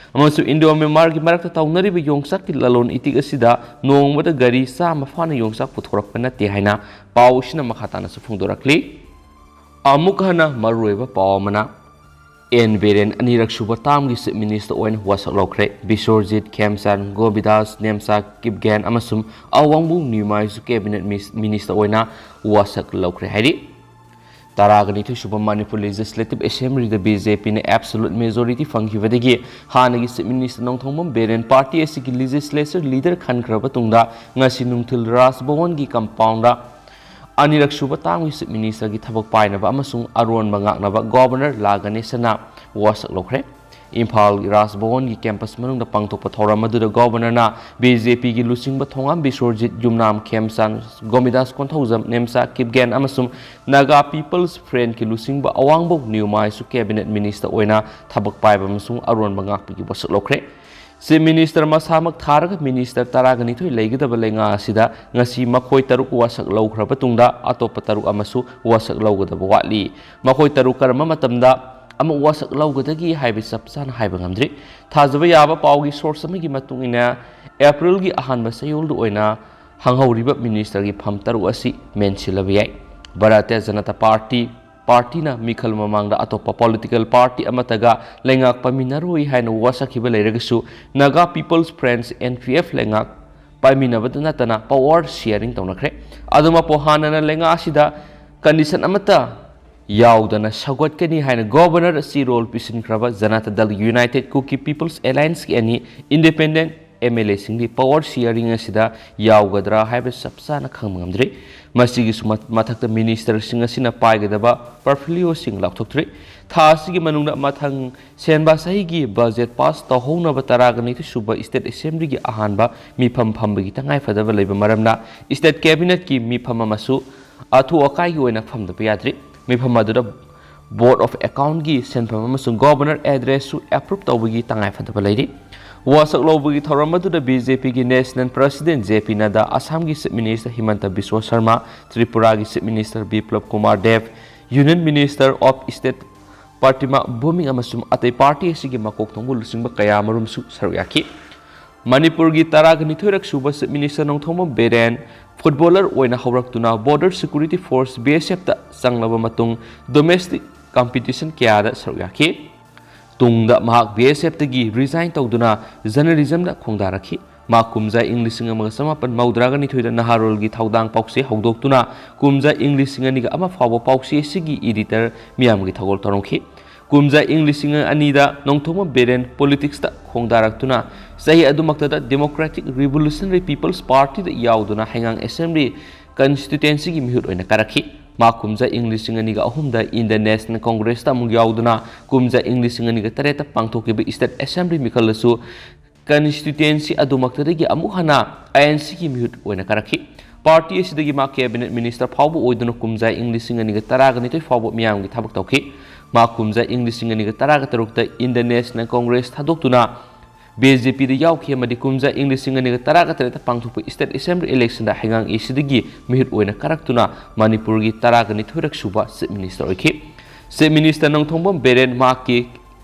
ꯑꯃꯁꯨꯡ ꯏꯟꯗꯣ ꯃ꯭ꯌꯥꯟꯃꯥꯔꯒꯤ ꯃꯔꯛꯇ ꯇꯧꯅꯔꯤꯕ ꯌꯣꯡꯆꯥꯛꯀꯤ ꯂꯂꯣꯟ ꯏꯇꯤꯛ ꯑꯁꯤꯗ ꯅꯣꯡꯃꯗ ꯒꯥꯔꯤ ꯆꯥꯝꯃ ꯐꯥꯅ ꯌꯣꯡꯆꯥꯛ ꯄꯨꯊꯣꯔꯛꯄ ꯅꯠꯇꯦ ꯍꯥꯏꯅ ꯄꯥꯎ ꯑꯁꯤꯅ ꯃꯈꯥ ꯇꯥꯅꯁꯨ ꯐꯣꯡꯗꯣꯔꯛꯂꯤ꯫ ꯑꯃꯨꯛ ꯍꯟꯅ ꯃꯔꯨꯑꯣꯏꯕ ꯄꯥꯎ ꯑꯃꯅ, ꯑꯦꯟ ꯕꯤꯔꯦꯟ ꯑꯅꯤꯔꯛ ꯁꯨꯕ termꯒꯤ Chief Minister ꯑꯣꯏꯅ ꯋꯥꯁꯛ ꯂꯧꯈ꯭ꯔꯦ꯫ ꯕꯤꯁ꯭ꯋꯔꯖꯤꯠ ꯈꯦꯝꯆꯥꯟ, ꯒꯣꯕꯤꯗꯥꯁ ꯅꯦꯝꯆꯥ ꯀꯤꯞꯒꯦꯟ ꯑꯃꯁꯨꯡ ꯑꯋꯥꯡꯕꯨꯡ ꯅꯤꯃꯥꯏꯁꯨ Cabinet ꯃꯤꯅꯤꯁ-, Minister ꯑꯣꯏꯅ ꯋꯥꯁꯛ ꯂꯧꯈ꯭ꯔꯦ ꯍꯥꯏꯔꯤ꯫ ꯇꯔꯥꯒ ꯅꯤꯊꯣꯏ ꯁꯨꯕ ꯃꯅꯤꯄꯨꯔ Legislative Assemblyꯗ BJPꯅ absolute majority ꯐꯪꯈꯤꯕꯗꯒꯤ ꯍꯥꯟꯅꯒꯤ Chief Minister Nongthombam Biren party ꯑꯁꯤꯒꯤ legislature leader ꯈꯟꯈ꯭ꯔꯕ ꯇꯨꯡꯗ ꯉꯁꯤ ꯅꯨꯡꯊꯤꯜ ꯔꯥꯖ ꯚꯋꯟꯒꯤ compoundꯗ ꯑꯅꯤꯔꯛ ꯁꯨꯕ termꯒꯤ Chief Ministerꯒꯤ ꯊꯕꯛ ꯄꯥꯏꯅꯕ ꯑꯃꯁꯨꯡ ꯑꯔꯣꯟꯕ ꯉꯥꯛꯅꯕ Governor ꯂꯥ ꯒꯅꯦꯁꯟꯅ ꯋꯥꯁꯛ ꯂꯧꯈ꯭ꯔꯦ꯫ ꯏꯝꯐꯥꯜꯒꯤ ꯔꯥꯖ ꯚꯋꯟꯒꯤ ꯀꯦꯝꯄꯁ ꯃꯅꯨꯡꯗ ꯄꯥꯡꯊꯣꯛꯄ ꯊꯧꯔꯝ ꯑꯗꯨꯗ ꯒꯣꯚꯔꯅꯔꯅ ꯕꯤ ꯖꯦ ꯄꯤꯒꯤ ꯂꯨꯆꯤꯡꯕ ꯊꯣꯉꯥꯝ ꯕꯤꯁ꯭ꯋꯔꯖꯤꯠ, ꯌꯨꯝꯅꯥꯝ ꯈꯦꯝꯆꯥꯟ, ꯒꯣꯃꯤꯗꯥꯁ ꯀꯣꯟꯊꯧꯖꯝ, ꯅꯦꯝꯆꯥ ꯀꯤꯞꯒꯦꯟ ꯑꯃꯁꯨꯡ ꯅꯥꯒꯥ ꯄꯤꯄꯜꯁ ꯐ꯭ꯔꯟꯠꯀꯤ ꯂꯨꯆꯤꯡꯕ ꯑꯋꯥꯡꯕꯧ ꯅ꯭ꯌꯨꯃꯥꯏꯁꯨ ꯀꯦꯕꯤꯅꯦꯠ ꯃꯤꯅꯤꯁꯇꯔ ꯑꯣꯏꯅ ꯊꯕꯛ ꯄꯥꯏꯕ ꯑꯃꯁꯨꯡ ꯑꯔꯣꯟꯕ ꯉꯥꯛꯄꯒꯤ ꯋꯥꯁꯛ ꯂꯧꯈ꯭ꯔꯦ꯫ ꯆꯤꯐ ꯃꯤꯅꯤꯁꯇꯔ ꯃꯁꯥꯃꯛ ꯊꯥꯔꯒ ꯃꯤꯅꯤꯁꯇꯔ ꯇꯔꯥꯒ ꯅꯤꯊꯣꯏ ꯂꯩꯒꯗꯕ ꯂꯩꯉꯥꯛ ꯑꯁꯤꯗ ꯉꯁꯤ ꯃꯈꯣꯏ ꯇꯔꯨꯛ ꯋꯥꯁꯛ ꯂꯧꯈ꯭ꯔꯕ ꯇꯨꯡꯗ ꯑꯇꯣꯞꯄ ꯇꯔꯨꯛ ꯑꯃꯁꯨ ꯋꯥꯁꯛ ꯂꯧꯒꯗꯕ ꯋꯥꯠꯂꯤ꯫ ꯃꯈꯣꯏ ꯇꯔꯨꯛ ꯀꯔꯝꯕ ꯃꯇꯝꯗ ꯑꯃꯨꯛ ꯋꯥꯁꯛ ꯂꯧꯒꯗꯒꯦ ꯍꯥꯏꯕ ꯆꯞ ꯆꯥꯅ ꯍꯥꯏꯕ ꯉꯝꯗ꯭ꯔꯤ꯫ ꯊꯥꯖꯕ ꯌꯥꯕ ꯄꯥꯎꯒꯤ ꯁꯣꯔꯁ ꯑꯃꯒꯤ ꯃꯇꯨꯡ ꯏꯟꯅ, ꯑꯦꯄ꯭ꯔꯤꯜꯒꯤ ꯑꯍꯥꯟꯕ ꯆꯌꯣꯜꯗ ꯑꯣꯏꯅ ꯍꯪꯍꯧꯔꯤꯕ ꯃꯤꯅꯤꯁꯇꯔꯒꯤ ꯐꯝ ꯇꯔꯨꯛ ꯑꯁꯤ ꯃꯦꯟꯁꯤꯜꯂꯕ ꯌꯥꯏ꯫ ꯚꯥꯔꯇꯤꯌ ꯖꯅꯇꯥ ꯄꯥꯔꯇꯤ, ꯄꯥꯔꯇꯤꯅ ꯃꯤꯈꯜ ꯃꯃꯥꯡꯗ ꯑꯇꯣꯞꯄ ꯄꯣꯂꯤꯇꯤꯀꯦꯜ ꯄꯥꯔꯇꯤ ꯑꯃꯠꯇꯒ ꯂꯩꯉꯥꯛ ꯄꯥꯏꯃꯤꯟꯅꯔꯣꯏ ꯍꯥꯏꯅ ꯋꯥꯁꯛꯈꯤꯕ ꯂꯩꯔꯒꯁꯨ, Naga people's front, N P F, ꯂꯩꯉꯥꯛ ꯄꯥꯏꯃꯤꯟꯅꯕꯗ ꯅꯠꯇꯅ ꯄꯋꯥꯔ ꯁꯤꯌꯥꯔꯤꯡ ꯇꯧꯅꯈ꯭ꯔꯦ꯫ ꯑꯗꯨꯃꯛꯄꯨ ꯍꯥꯟꯅꯅ ꯂꯩꯉꯥꯛ ꯑꯁꯤꯗ ꯀꯟꯗꯤꯁꯟ ꯑꯃꯠꯇ ꯌꯥꯎꯗꯅ ꯁꯧꯒꯠꯀꯅꯤ ꯍꯥꯏꯅ ꯒꯣꯚꯔꯅꯔ ꯑꯁꯤ ꯔꯣꯜ ꯄꯤꯁꯤꯟꯈ꯭ꯔꯕ ꯖꯅꯇꯥ ꯗꯜ ꯌꯨꯅꯥꯏꯇꯦꯗ ꯀꯨꯀꯤ ꯄꯤꯄꯜꯁ ꯑꯦꯂꯥꯏꯟꯁꯀꯤ ꯑꯅꯤ ꯏꯟꯗꯤꯄꯦꯟꯗꯦꯟꯠ ꯑꯦꯝ ꯑꯦꯜ ꯑꯦꯁꯤꯡꯗꯤ ꯄꯋꯥꯔ ꯁꯤꯌꯥꯔꯤꯡ ꯑꯁꯤꯗ ꯌꯥꯎꯒꯗ꯭ꯔꯥ ꯍꯥꯏꯕ ꯆꯞ ꯆꯥꯅ ꯈꯪꯕ ꯉꯝꯗ꯭ꯔꯤ꯫ ꯃꯁꯤꯒꯤꯁꯨ ꯃ-, ꯃꯊꯛꯇ ꯃꯤꯅꯤꯁꯇꯔꯁꯤꯡ ꯑꯁꯤꯅ ꯄꯥꯏꯒꯗꯕ ꯄꯣꯔꯠꯐꯣꯂꯤꯑꯣꯁꯤꯡ ꯂꯥꯎꯊꯣꯛꯇ꯭ꯔꯤ꯫ ꯊꯥ ꯑꯁꯤꯒꯤ ꯃꯅꯨꯡꯗ ꯃꯊꯪ ꯁꯦꯟꯕ ꯆꯍꯤꯒꯤ ꯕꯖꯦꯠ ꯄꯥꯁ ꯇꯧꯍꯧꯅꯕ ꯇꯔꯥꯒ ꯅꯤꯊꯣꯏ ꯁꯨꯕ ꯁ꯭ꯇꯦꯠ ꯑꯦꯁꯦꯝꯕ꯭ꯂꯤꯒꯤ ꯑꯍꯥꯟꯕ ꯃꯤꯐꯝ ꯐꯝꯕꯒꯤ ꯇꯉꯥꯏꯐꯗꯕ ꯂꯩꯕ ꯃꯔꯝꯅ ꯁ꯭ꯇꯦꯠ ꯀꯦꯕꯤꯅꯦꯠꯀꯤ ꯃꯤꯐꯝ ꯑꯃꯁꯨ ꯑꯊꯨ ꯑꯀꯥꯏꯒꯤ ꯑꯣꯏꯅ ꯐꯝꯗꯕ ꯌꯥꯗ꯭ꯔꯤ꯫ ꯃꯤꯐꯝ ꯑꯗꯨꯗ ꯕꯣꯔꯗ ꯑꯣꯐ ꯑꯦꯀꯥꯎꯟꯠꯀꯤ ꯁꯦꯟꯐꯝ ꯑꯃꯁꯨꯡ ꯒꯣꯚꯔꯅꯔ ꯑꯦꯗ꯭ꯔꯦꯁꯁꯨ ꯑꯦꯄ꯭ꯔꯨꯞ ꯇꯧꯕꯒꯤ ꯇꯉꯥꯏꯐꯗꯕ ꯂꯩꯔꯤ꯫ ꯋꯥꯁꯛ ꯂꯧꯕꯒꯤ ꯊꯧꯔꯝ ꯑꯗꯨꯗ ꯕꯤ ꯖꯦ ꯄꯤꯒꯤ national president J P Nadda, ꯑꯁꯥꯝꯒꯤ ꯆꯤꯐ ꯃꯤꯅꯤꯁꯇꯔ ꯍꯤꯃꯟꯇ ꯕꯤꯁ꯭ꯋ ꯁꯔꯃ, ꯇ꯭ꯔꯤꯄꯨꯔꯥꯒꯤ chief minister Biplab Kumar Deb, union minister of state Pratima Bhoumik ꯑꯃꯁꯨꯡ ꯑꯇꯩ ꯄꯥꯔꯇꯤ ꯑꯁꯤꯒꯤ ꯃꯀꯣꯛ ꯊꯣꯡꯕ ꯂꯨꯆꯤꯡꯕ ꯀꯌꯥ ꯑꯃꯔꯣꯝꯁꯨ ꯁꯔꯨꯛ ꯌꯥꯈꯤ꯫ ꯃꯅꯤꯄꯨꯔꯒꯤ ꯇꯔꯥꯒ ꯅꯤꯊꯣꯏꯔꯛ ꯁꯨꯕ chief minister Nongthombam Biren footballer ꯑꯣꯏꯅ ꯍꯧꯔꯛꯇꯨꯅ ꯕꯣꯔꯗꯔ ꯁꯦꯀ꯭ꯌꯨꯔꯤꯇꯤ ꯐꯣꯔꯁ, ꯕꯤ ꯑꯦꯁ ꯑꯦꯐꯇ ꯆꯪꯂꯕ ꯃꯇꯨꯡ ꯗꯣꯃꯦꯁꯇꯤꯛ ꯀꯝꯄꯤꯇꯤꯁꯟ ꯀꯌꯥꯗ ꯁꯔꯨꯛ ꯌꯥꯈꯤ꯫ ꯇꯨꯡꯗ ꯃꯍꯥꯛ ꯕꯤ ꯑꯦꯁ ꯑꯦꯐꯇꯒꯤ ꯔꯤꯖꯥꯏꯟ ꯇꯧꯗꯨꯅ ꯖꯔꯅꯦꯂꯤꯖꯝꯗ ꯈꯣꯡꯗꯥꯔꯛꯈꯤ꯫ ꯃꯍꯥꯛ ꯀꯨꯝꯖꯥ ꯏꯪ ꯂꯤꯁꯤꯡ ꯑꯃꯒ ꯆꯃꯥꯄꯟ ꯃꯧꯗ꯭ꯔꯥꯒ ꯅꯤꯊꯣꯏꯗ ꯅꯍꯥꯔꯣꯜꯒꯤ ꯊꯧꯗꯥꯡ ꯄꯥꯎꯆꯦ ꯍꯧꯗꯣꯛꯇꯨꯅ ꯀꯨꯝꯖꯥ ꯏꯪ ꯂꯤꯁꯤꯡ ꯑꯅꯤꯒ ꯑꯃ ꯐꯥꯎꯕ ꯄꯥꯎꯆꯦ ꯑꯁꯤꯒꯤ ꯏꯗꯤꯇꯔ ꯃꯤꯌꯥꯝꯒꯤ ꯊꯧꯒꯜ ꯇꯧꯔꯝꯈꯤ꯫ ꯀꯨꯝꯖꯥ ꯏꯪ ꯂꯤꯁꯤꯡ ꯑꯅꯤꯗ ꯅꯣꯡꯊꯣꯝꯕꯝ ꯕꯤꯔꯦꯟ ꯄꯣꯂꯤꯇꯤꯛꯁꯇ ꯈꯣꯡꯗꯥꯔꯛꯇꯨꯅ ꯆꯍꯤ ꯑꯗꯨꯃꯛꯇꯗ ꯗꯦꯃꯣꯀ꯭ꯔꯦꯇꯤꯛ ꯔꯤꯚꯣꯂꯨꯁꯅꯔꯤ ꯄꯤꯄꯜꯁ ꯄꯥꯔꯇꯤꯗ ꯌꯥꯎꯗꯨꯅ ꯍꯩꯉꯥꯡ ꯑꯦꯁꯦꯝꯕ꯭ꯂꯤ ꯀꯟꯁꯇꯤꯇ꯭ꯌꯨꯑꯦꯟꯁꯤꯒꯤ ꯃꯤꯍꯨꯠ ꯑꯣꯏꯅ ꯀꯥꯔꯛꯈꯤ꯫ ꯃꯍꯥꯛ ꯀꯨꯝꯖꯥ ꯏꯪ ꯂꯤꯁꯤꯡ ꯑꯅꯤꯒ ꯑꯍꯨꯝꯗ Indian National Congressꯇ ꯑꯃꯨꯛ ꯌꯥꯎꯗꯨꯅ ꯀꯨꯝꯖꯥ ꯏꯪ ꯂꯤꯁꯤꯡ ꯑꯅꯤꯒ ꯇꯔꯦꯠꯇ ꯄꯥꯡꯊꯣꯛꯈꯤꯕ State Assembly ꯃꯤꯈꯜꯗꯁꯨ constituency ꯑꯗꯨꯃꯛꯇꯗꯒꯤ ꯑꯃꯨꯛ ꯍꯟꯅ INCꯒꯤ ꯃꯤꯍꯨꯠ ꯑꯣꯏꯅ ꯀꯥꯔꯛꯈꯤ꯫ Party ꯑꯁꯤꯗꯒꯤ ꯃꯍꯥꯛ Cabinet Minister ꯐꯥꯎꯕ ꯑꯣꯏꯗꯨꯅ ꯀꯨꯝꯖꯥ ꯏꯪ ꯂꯤꯁꯤꯡ ꯑꯅꯤꯒ ꯇꯔꯥꯒ ꯅꯤꯊꯣꯏ ꯐꯥꯎꯕ ꯃꯤꯌꯥꯝꯒꯤ ꯊꯕꯛ ꯇꯧꯈꯤ꯫ ꯃꯍꯥꯛ ꯀꯨꯝꯖꯥ ꯏꯪ ꯂꯤꯁꯤꯡ ꯑꯅꯤꯒ ꯇꯔꯥꯒ ꯇꯔꯨꯛꯇ Indian National Congress ꯊꯥꯗꯣꯛꯇꯨꯅ BJPꯗ ꯌꯥꯎꯈꯤ ꯑꯃꯗꯤ ꯀꯨꯝꯖꯥ ꯏꯪ ꯂꯤꯁꯤꯡ ꯑꯅꯤꯒ ꯇꯔꯥꯒ ꯇꯔꯦꯠꯇ ꯄꯥꯡꯊꯣꯛꯄ State Assembly electionꯗ ꯍꯩꯉꯥꯡ Eastꯗꯒꯤ ꯃꯤꯍꯨꯠ ꯑꯣꯏꯅ ꯀꯥꯔꯛꯇꯨꯅ ꯃꯅꯤꯄꯨꯔꯒꯤ ꯇꯔꯥꯒ ꯅꯤꯊꯣꯏꯔꯛ ꯁꯨꯕ Chief Minister ꯑꯣꯏꯈꯤ꯫ Chief Minister ꯅꯣꯡꯊꯣꯝꯕꯝ ꯕꯤꯔꯦꯟ ꯃꯍꯥꯛꯀꯤ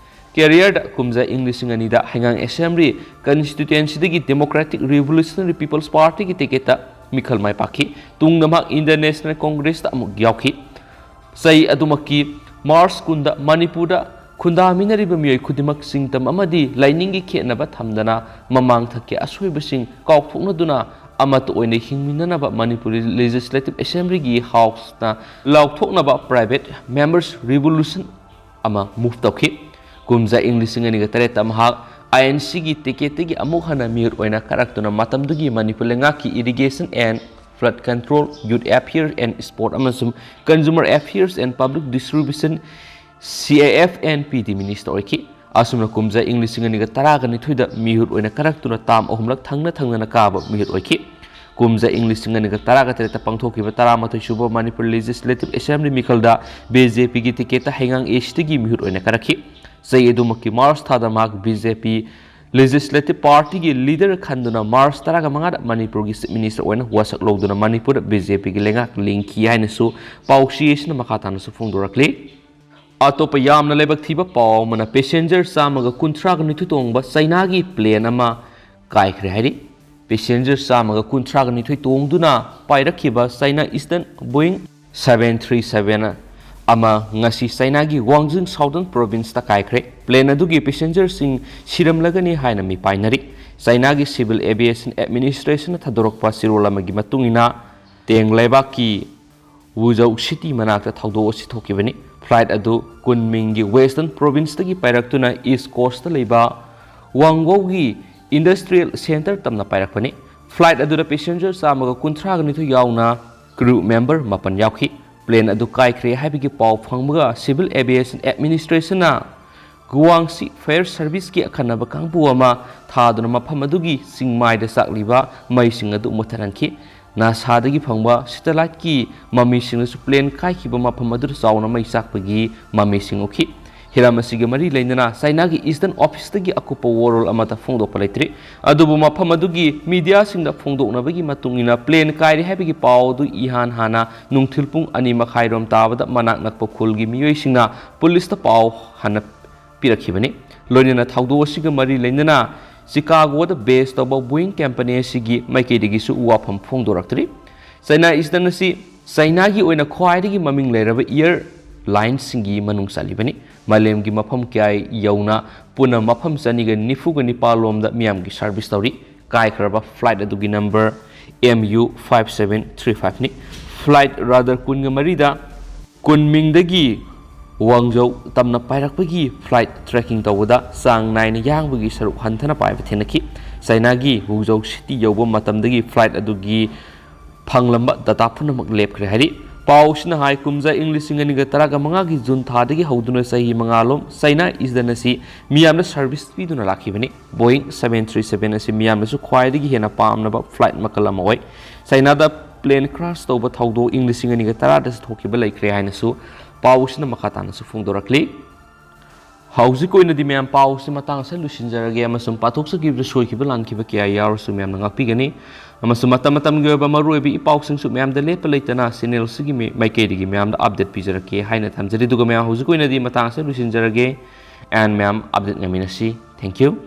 careerꯗ ꯀꯨꯝꯖꯥ ꯏꯪ ꯂꯤꯁꯤꯡ ꯑꯅꯤꯗ ꯍꯩꯉꯥꯡ Assembly constituencyꯗꯒꯤ Democratic Revolutionary People's Partyꯒꯤ ticketꯇ ꯃꯤꯈꯜ ꯃꯥꯏ ꯄꯥꯛꯈꯤ꯫ ꯇꯨꯡꯗ ꯃꯍꯥꯛ Indian National Congressꯇ ꯑꯃꯨꯛ ꯌꯥꯎꯈꯤ꯫ ꯆꯍꯤ ꯑꯗꯨꯃꯛꯀꯤ March ꯀꯨꯟꯗ ꯃꯅꯤꯄꯨꯔꯗ ꯈꯨꯟꯗꯥꯃꯤꯟꯅꯔꯤꯕ ꯃꯤꯑꯣꯏ ꯈꯨꯗꯤꯡꯃꯛ ꯁꯤꯡꯇꯝ ꯑꯃꯗꯤ ꯂꯥꯏꯅꯤꯡꯒꯤ ꯈꯦꯠꯅꯕ ꯊꯝꯗꯅ ꯃꯃꯥꯡꯊꯛꯀꯤ ꯑꯁꯣꯏꯕꯁꯤꯡ ꯀꯥꯎꯊꯣꯛꯅꯗꯨꯅ ꯑꯃꯠꯇ ꯑꯣꯏꯅ ꯍꯤꯡꯃꯤꯟꯅꯅꯕ Manipur Legislative Assemblyꯒꯤ Houseꯅ ꯂꯥꯎꯊꯣꯛꯅꯕ Private Members Revolution ꯑꯃ move ꯇꯧꯈꯤ꯫ ꯀꯨꯝꯖꯥ ꯏꯪ ꯂꯤꯁꯤꯡ ꯑꯅꯤꯒ ꯇꯔꯦꯠꯇ ꯃꯍꯥꯛ INCꯒꯤ ticketꯇꯒꯤ ꯑꯃꯨꯛ ꯍꯟꯅ ꯃꯤꯍꯨꯠ ꯑꯣꯏꯅ ꯀꯥꯔꯛꯇꯨꯅ ꯃꯇꯝꯗꯨꯒꯤ ꯃꯅꯤꯄꯨꯔ ꯂꯩꯉꯥꯛꯀꯤ Irrigation and Flood Control, Youth Affairs and Sport ꯑꯃꯁꯨꯡ Consumer Affairs and Public Distribution, CAF and PD Minister ꯑꯣꯏꯈꯤ꯫ ꯑꯁꯨꯝꯅ ꯀꯨꯝꯖꯥ ꯏꯪ ꯂꯤꯁꯤꯡ ꯑꯅꯤꯒ ꯇꯔꯥꯒ ꯅꯤꯊꯣꯏꯗ ꯃꯤꯍꯨꯠ ꯑꯣꯏꯅ ꯀꯥꯔꯛꯇꯨꯅ term ꯑꯍꯨꯝꯂꯛ ꯊꯪꯅ ꯊꯪꯅꯅ ꯀꯥꯕ ꯃꯤꯍꯨꯠ ꯑꯣꯏꯈꯤ꯫ ꯀꯨꯝꯖꯥ ꯏꯪ ꯂꯤꯁꯤꯡ ꯑꯅꯤꯒ ꯇꯔꯥꯒ ꯇꯔꯦꯠꯇ ꯄꯥꯡꯊꯣꯛꯈꯤꯕ ꯇꯔꯥꯃꯥꯊꯣꯏ ꯁꯨꯕ ꯃꯅꯤꯄꯨꯔ Legislative Assembly ꯃꯤꯈꯜꯗ BJPꯒꯤ ticketꯇ ꯍꯩꯉꯥꯡ Eastꯇꯒꯤ ꯃꯤꯍꯨꯠ ꯑꯣꯏꯅ ꯀꯥꯔꯛꯈꯤ꯫ ꯆꯍꯤ ꯑꯗꯨꯃꯛꯀꯤ March ꯊꯥꯗ ꯃꯍꯥꯛ BJP Legislative Partyꯒꯤ leader ꯈꯟꯗꯨꯅ March ꯇꯔꯥꯒ ꯃꯉꯥꯗ ꯃꯅꯤꯄꯨꯔꯒꯤ Chief Minister ꯑꯣꯏꯅ ꯋꯥꯁꯛ ꯂꯧꯗꯨꯅ ꯃꯅꯤꯄꯨꯔꯗ BJPꯒꯤ ꯂꯩꯉꯥꯛ ꯂꯤꯡꯈꯤ ꯍꯥꯏꯅꯁꯨ ꯄꯥꯎꯆꯦ ꯑꯁꯤꯅ ꯃꯈꯥ ꯇꯥꯅꯁꯨ ꯐꯣꯡꯗꯣꯔꯛꯂꯤ꯫ ꯑꯇꯣꯞꯄ ꯌꯥꯝꯅ ꯂꯥꯏꯕꯛ ꯊꯤꯕ ꯄꯥꯎ ꯑꯃꯅ passenger ꯆꯥꯝꯃꯒ ꯀꯨꯟꯊ꯭ꯔꯥꯒ ꯅꯤꯊꯣꯏ ꯇꯣꯡꯕ ꯆꯩꯅꯥꯒꯤ plane ꯑꯃ ꯀꯥꯏꯈ꯭ꯔꯦ ꯍꯥꯏꯔꯤ꯫ Passenger ꯆꯥꯝꯃꯒ ꯀꯨꯟꯊ꯭ꯔꯥꯒ ꯅꯤꯊꯣꯏ ꯇꯣꯡꯗꯨꯅ ꯄꯥꯏꯔꯛꯈꯤꯕ China Eastern Boeing seven three seven ꯑꯃ ꯉꯁꯤ ꯆꯩꯅꯥꯒꯤ Guangxi Southern Provinceꯇ ꯀꯥꯏꯈ꯭ꯔꯦ꯫ Plane ꯑꯗꯨꯒꯤ passengerꯁꯤꯡ ꯁꯤꯔꯝꯂꯒꯅꯤ ꯍꯥꯏꯅ ꯃꯤꯄꯥꯏꯅꯔꯤ꯫ ꯆꯩꯅꯥꯒꯤ Civil Aviation Administrationꯅ ꯊꯥꯗꯣꯔꯛꯄ ꯆꯦꯔꯣꯜ ꯑꯃꯒꯤ ꯃꯇꯨꯡ ꯏꯟꯅ, ꯇꯦꯡ ꯂꯩꯕꯥꯛꯀꯤ Wuzhou City ꯃꯅꯥꯛꯇ ꯊꯧꯗꯣꯛ ꯑꯁꯤ ꯊꯣꯛꯈꯤꯕꯅꯤ꯫ Flight ꯑꯗꯨ ꯀꯨꯟꯃꯤꯡꯒꯤ Western Provinceꯇꯒꯤ ꯄꯥꯏꯔꯛꯇꯨꯅ East Coastꯇ ꯂꯩꯕ Guangzhouꯒꯤ Industrial Center ꯇꯝꯅ ꯄꯥꯏꯔꯛꯄꯅꯤ꯫ Flight ꯑꯗꯨꯗ passenger ꯆꯥꯝꯃꯒ ꯀꯨꯟꯊ꯭ꯔꯥꯒ ꯅꯤꯊꯣꯏ ꯌꯥꯎꯅ crew member ꯃꯥꯄꯟ ꯌꯥꯎꯈꯤ꯫ Plane ꯑꯗꯨ ꯀꯥꯏꯈ꯭ꯔꯦ ꯍꯥꯏꯕꯒꯤ ꯄꯥꯎ ꯐꯪꯕꯒ Civil Aviation Administrationꯅ ꯒꯨꯋꯥꯡꯁꯤ Fire Serviceꯀꯤ ꯑꯈꯟꯅꯕ ꯀꯥꯡꯕꯨ ꯑꯃ ꯊꯥꯗꯨꯅ ꯃꯐꯝ ꯑꯗꯨꯒꯤ ꯆꯤꯡꯃꯥꯏꯗ ꯆꯥꯛꯂꯤꯕ ꯃꯩꯁꯤꯡ ꯑꯗꯨ ꯃꯨꯠꯊꯠꯍꯟꯈꯤ꯫ NASAꯗꯒꯤ ꯐꯪꯕ satelliteꯀꯤ ꯃꯃꯤꯁꯤꯡꯅꯁꯨ plane ꯀꯥꯏꯈꯤꯕ ꯃꯐꯝ ꯑꯗꯨꯗ ꯆꯥꯎꯅ ꯃꯩ ꯆꯥꯛꯄꯒꯤ ꯃꯃꯤꯁꯤꯡ ꯎꯈꯤ꯫ ꯍꯤꯔꯝ ꯑꯁꯤꯒ ꯃꯔꯤ ꯂꯩꯅꯅ Chinaꯒꯤ Eastern Officeꯇꯒꯤ ꯑꯀꯨꯞꯄ ꯋꯥꯔꯣꯜ ꯑꯃꯠꯇ ꯐꯣꯡꯗꯣꯛꯄ ꯂꯩꯇ꯭ꯔꯤ꯫ ꯑꯗꯨꯕꯨ ꯃꯐꯝ ꯑꯗꯨꯒꯤ mediaꯁꯤꯡꯗ ꯐꯣꯡꯗꯣꯛꯅꯕꯒꯤ ꯃꯇꯨꯡ ꯏꯟꯅ, plane ꯀꯥꯏꯔꯦ ꯍꯥꯏꯕꯒꯤ ꯄꯥꯎ ꯑꯗꯨ ꯏꯍꯥꯟ ꯍꯥꯟꯅ ꯅꯨꯡꯊꯤꯜ ꯄꯨꯡ ꯑꯅꯤ ꯃꯈꯥꯏꯔꯣꯝ ꯇꯥꯕꯗ ꯃꯅꯥꯛ ꯅꯛꯄ ꯈꯨꯜꯒꯤ ꯃꯤꯑꯣꯏꯁꯤꯡꯅ ꯄꯨꯂꯤꯁꯇ ꯄꯥꯎ ꯍꯥꯟꯅ ꯄꯤꯔꯛꯈꯤꯕꯅꯤ꯫ ꯂꯣꯏꯅꯅ ꯊꯧꯗꯣꯛ ꯑꯁꯤꯒ ꯃꯔꯤ ꯂꯩꯅꯅ Chicagoꯗ base ꯇꯧꯕ Boeing company ꯑꯁꯤꯒꯤ ꯃꯥꯏꯀꯩꯗꯒꯤꯁꯨ ꯋꯥꯐꯝ ꯐꯣꯡꯗꯣꯔꯛꯇ꯭ꯔꯤ꯫ China Eastern ꯑꯁꯤ Chinaꯒꯤ ꯑꯣꯏꯅ ꯈ꯭ꯋꯥꯏꯗꯒꯤ ꯃꯃꯤꯡ ꯂꯩꯔꯕ airlineꯁꯤꯡꯒꯤ ꯃꯅꯨꯡ ꯆꯜꯂꯤꯕꯅꯤ꯫ ꯃꯥꯂꯦꯝꯒꯤ ꯃꯐꯝ ꯀꯌꯥ ꯌꯧꯅ ꯄꯨꯟꯅ ꯃꯐꯝ ꯆꯅꯤꯒ ꯅꯤꯐꯨꯒ ꯅꯤꯄꯥꯜ ꯂꯣꯝꯗ ꯃꯤꯌꯥꯝꯒꯤ service ꯇꯧꯔꯤ꯫ ꯀꯥꯏꯈ꯭ꯔꯕ flight ꯑꯗꯨꯒꯤ number MU five seven three fiveꯅꯤ꯫ Flight radar ꯀꯨꯟꯒ ꯃꯔꯤꯗ ꯀꯨꯟꯃꯤꯡꯗꯒꯤ ꯋꯥꯡꯖꯧ ꯇꯝꯅ ꯄꯥꯏꯔꯛꯄꯒꯤ flight tracking ꯇꯧꯕꯗ ꯆꯥꯡ ꯅꯥꯏꯅ ꯌꯥꯡꯕꯒꯤ ꯁꯔꯨꯛ ꯍꯟꯊꯅ ꯄꯥꯏꯕ ꯊꯦꯡꯅꯈꯤ꯫ Chinaꯒꯤ ꯋꯨꯖꯧ city ꯌꯧꯕ ꯃꯇꯝꯗꯒꯤ flight ꯑꯗꯨꯒꯤ ꯐꯪꯂꯝꯕ data ꯄꯨꯝꯅꯃꯛ ꯂꯦꯞꯈ꯭ꯔꯦ ꯍꯥꯏꯔꯤ꯫ ꯄꯥꯎ ꯑꯁꯤꯅ ꯍꯥꯏ, ꯀꯨꯝꯖꯥ ꯏꯪ ꯂꯤꯁꯤꯡ ꯑꯅꯤꯒ ꯇꯔꯥꯒ ꯃꯉꯥꯒꯤ June ꯊꯥꯗꯒꯤ ꯍꯧꯗꯨꯅ ꯆꯍꯤ ꯃꯉꯥ ꯂꯣꯝ China Eastern ꯑꯁꯤ ꯃꯤꯌꯥꯝꯅ service ꯄꯤꯗꯨꯅ ꯂꯥꯛꯈꯤꯕꯅꯤ꯫ Boeing seven three seven ꯑꯁꯤ ꯃꯤꯌꯥꯝꯅꯁꯨ ꯈ꯭ꯋꯥꯏꯗꯒꯤ ꯍꯦꯟꯅ ꯄꯥꯝꯅꯕ flight ꯃꯈꯜ ꯑꯃ ꯑꯣꯏ꯫ Chinaꯗ plane crash ꯇꯧꯕ ꯊꯧꯗꯣꯛ ꯏꯪ ꯂꯤꯁꯤꯡ ꯑꯅꯤꯒ ꯇꯔꯥꯗꯁꯨ ꯊꯣꯛꯈꯤꯕ ꯂꯩꯈ꯭ꯔꯦ ꯍꯥꯏꯅꯁꯨ ꯄꯥꯎ ꯑꯁꯤꯅ ꯃꯈꯥ ꯇꯥꯅꯁꯨ ꯐꯣꯡꯗꯣꯔꯛꯂꯤ꯫ ꯍꯧꯖꯤꯛ ꯑꯣꯏꯅꯗꯤ ꯃꯌꯥꯝ, ꯄꯥꯎ ꯑꯁꯤ ꯃꯇꯥꯡ ꯑꯁꯤꯗ ꯂꯣꯏꯁꯤꯟꯖꯔꯒꯦ, ꯑꯃꯁꯨꯡ ꯄꯥꯊꯣꯛꯆꯈꯤꯕꯗ ꯁꯣꯏꯈꯤꯕ ꯂꯥꯟꯈꯤꯕ ꯀꯌꯥ ꯌꯥꯎꯔꯁꯨ ꯃꯌꯥꯝꯅ ꯉꯥꯛꯄꯤꯒꯅꯤ꯫ ꯑꯃꯁꯨꯡ ꯃꯇꯝ ꯃꯇꯝꯒꯤ ꯑꯣꯏꯕ ꯃꯔꯨꯑꯣꯏꯕ ꯏ ꯄꯥꯎꯁꯤꯡꯁꯨ ꯃꯌꯥꯝꯗ ꯂꯦꯞꯄ ꯂꯩꯇꯅ channel ꯑꯁꯤꯒꯤ ꯃꯤ-, ꯃꯥꯏꯀꯩꯗꯒꯤ ꯃꯌꯥꯝꯗ update ꯄꯤꯖꯔꯛꯀꯦ ꯍꯥꯏꯅ ꯊꯝꯖꯔꯤ꯫ ꯑꯗꯨꯒ ꯃꯌꯥꯝ, ꯍꯧꯖꯤꯛ ꯑꯣꯏꯅꯗꯤ ꯃꯇꯥꯡ ꯑꯁꯤꯗ ꯂꯣꯏꯁꯤꯟꯖꯔꯒꯦ, and ꯃꯌꯥꯝ update ꯉꯥꯏꯃꯤꯟꯅꯁꯤ꯫ Thank you꯫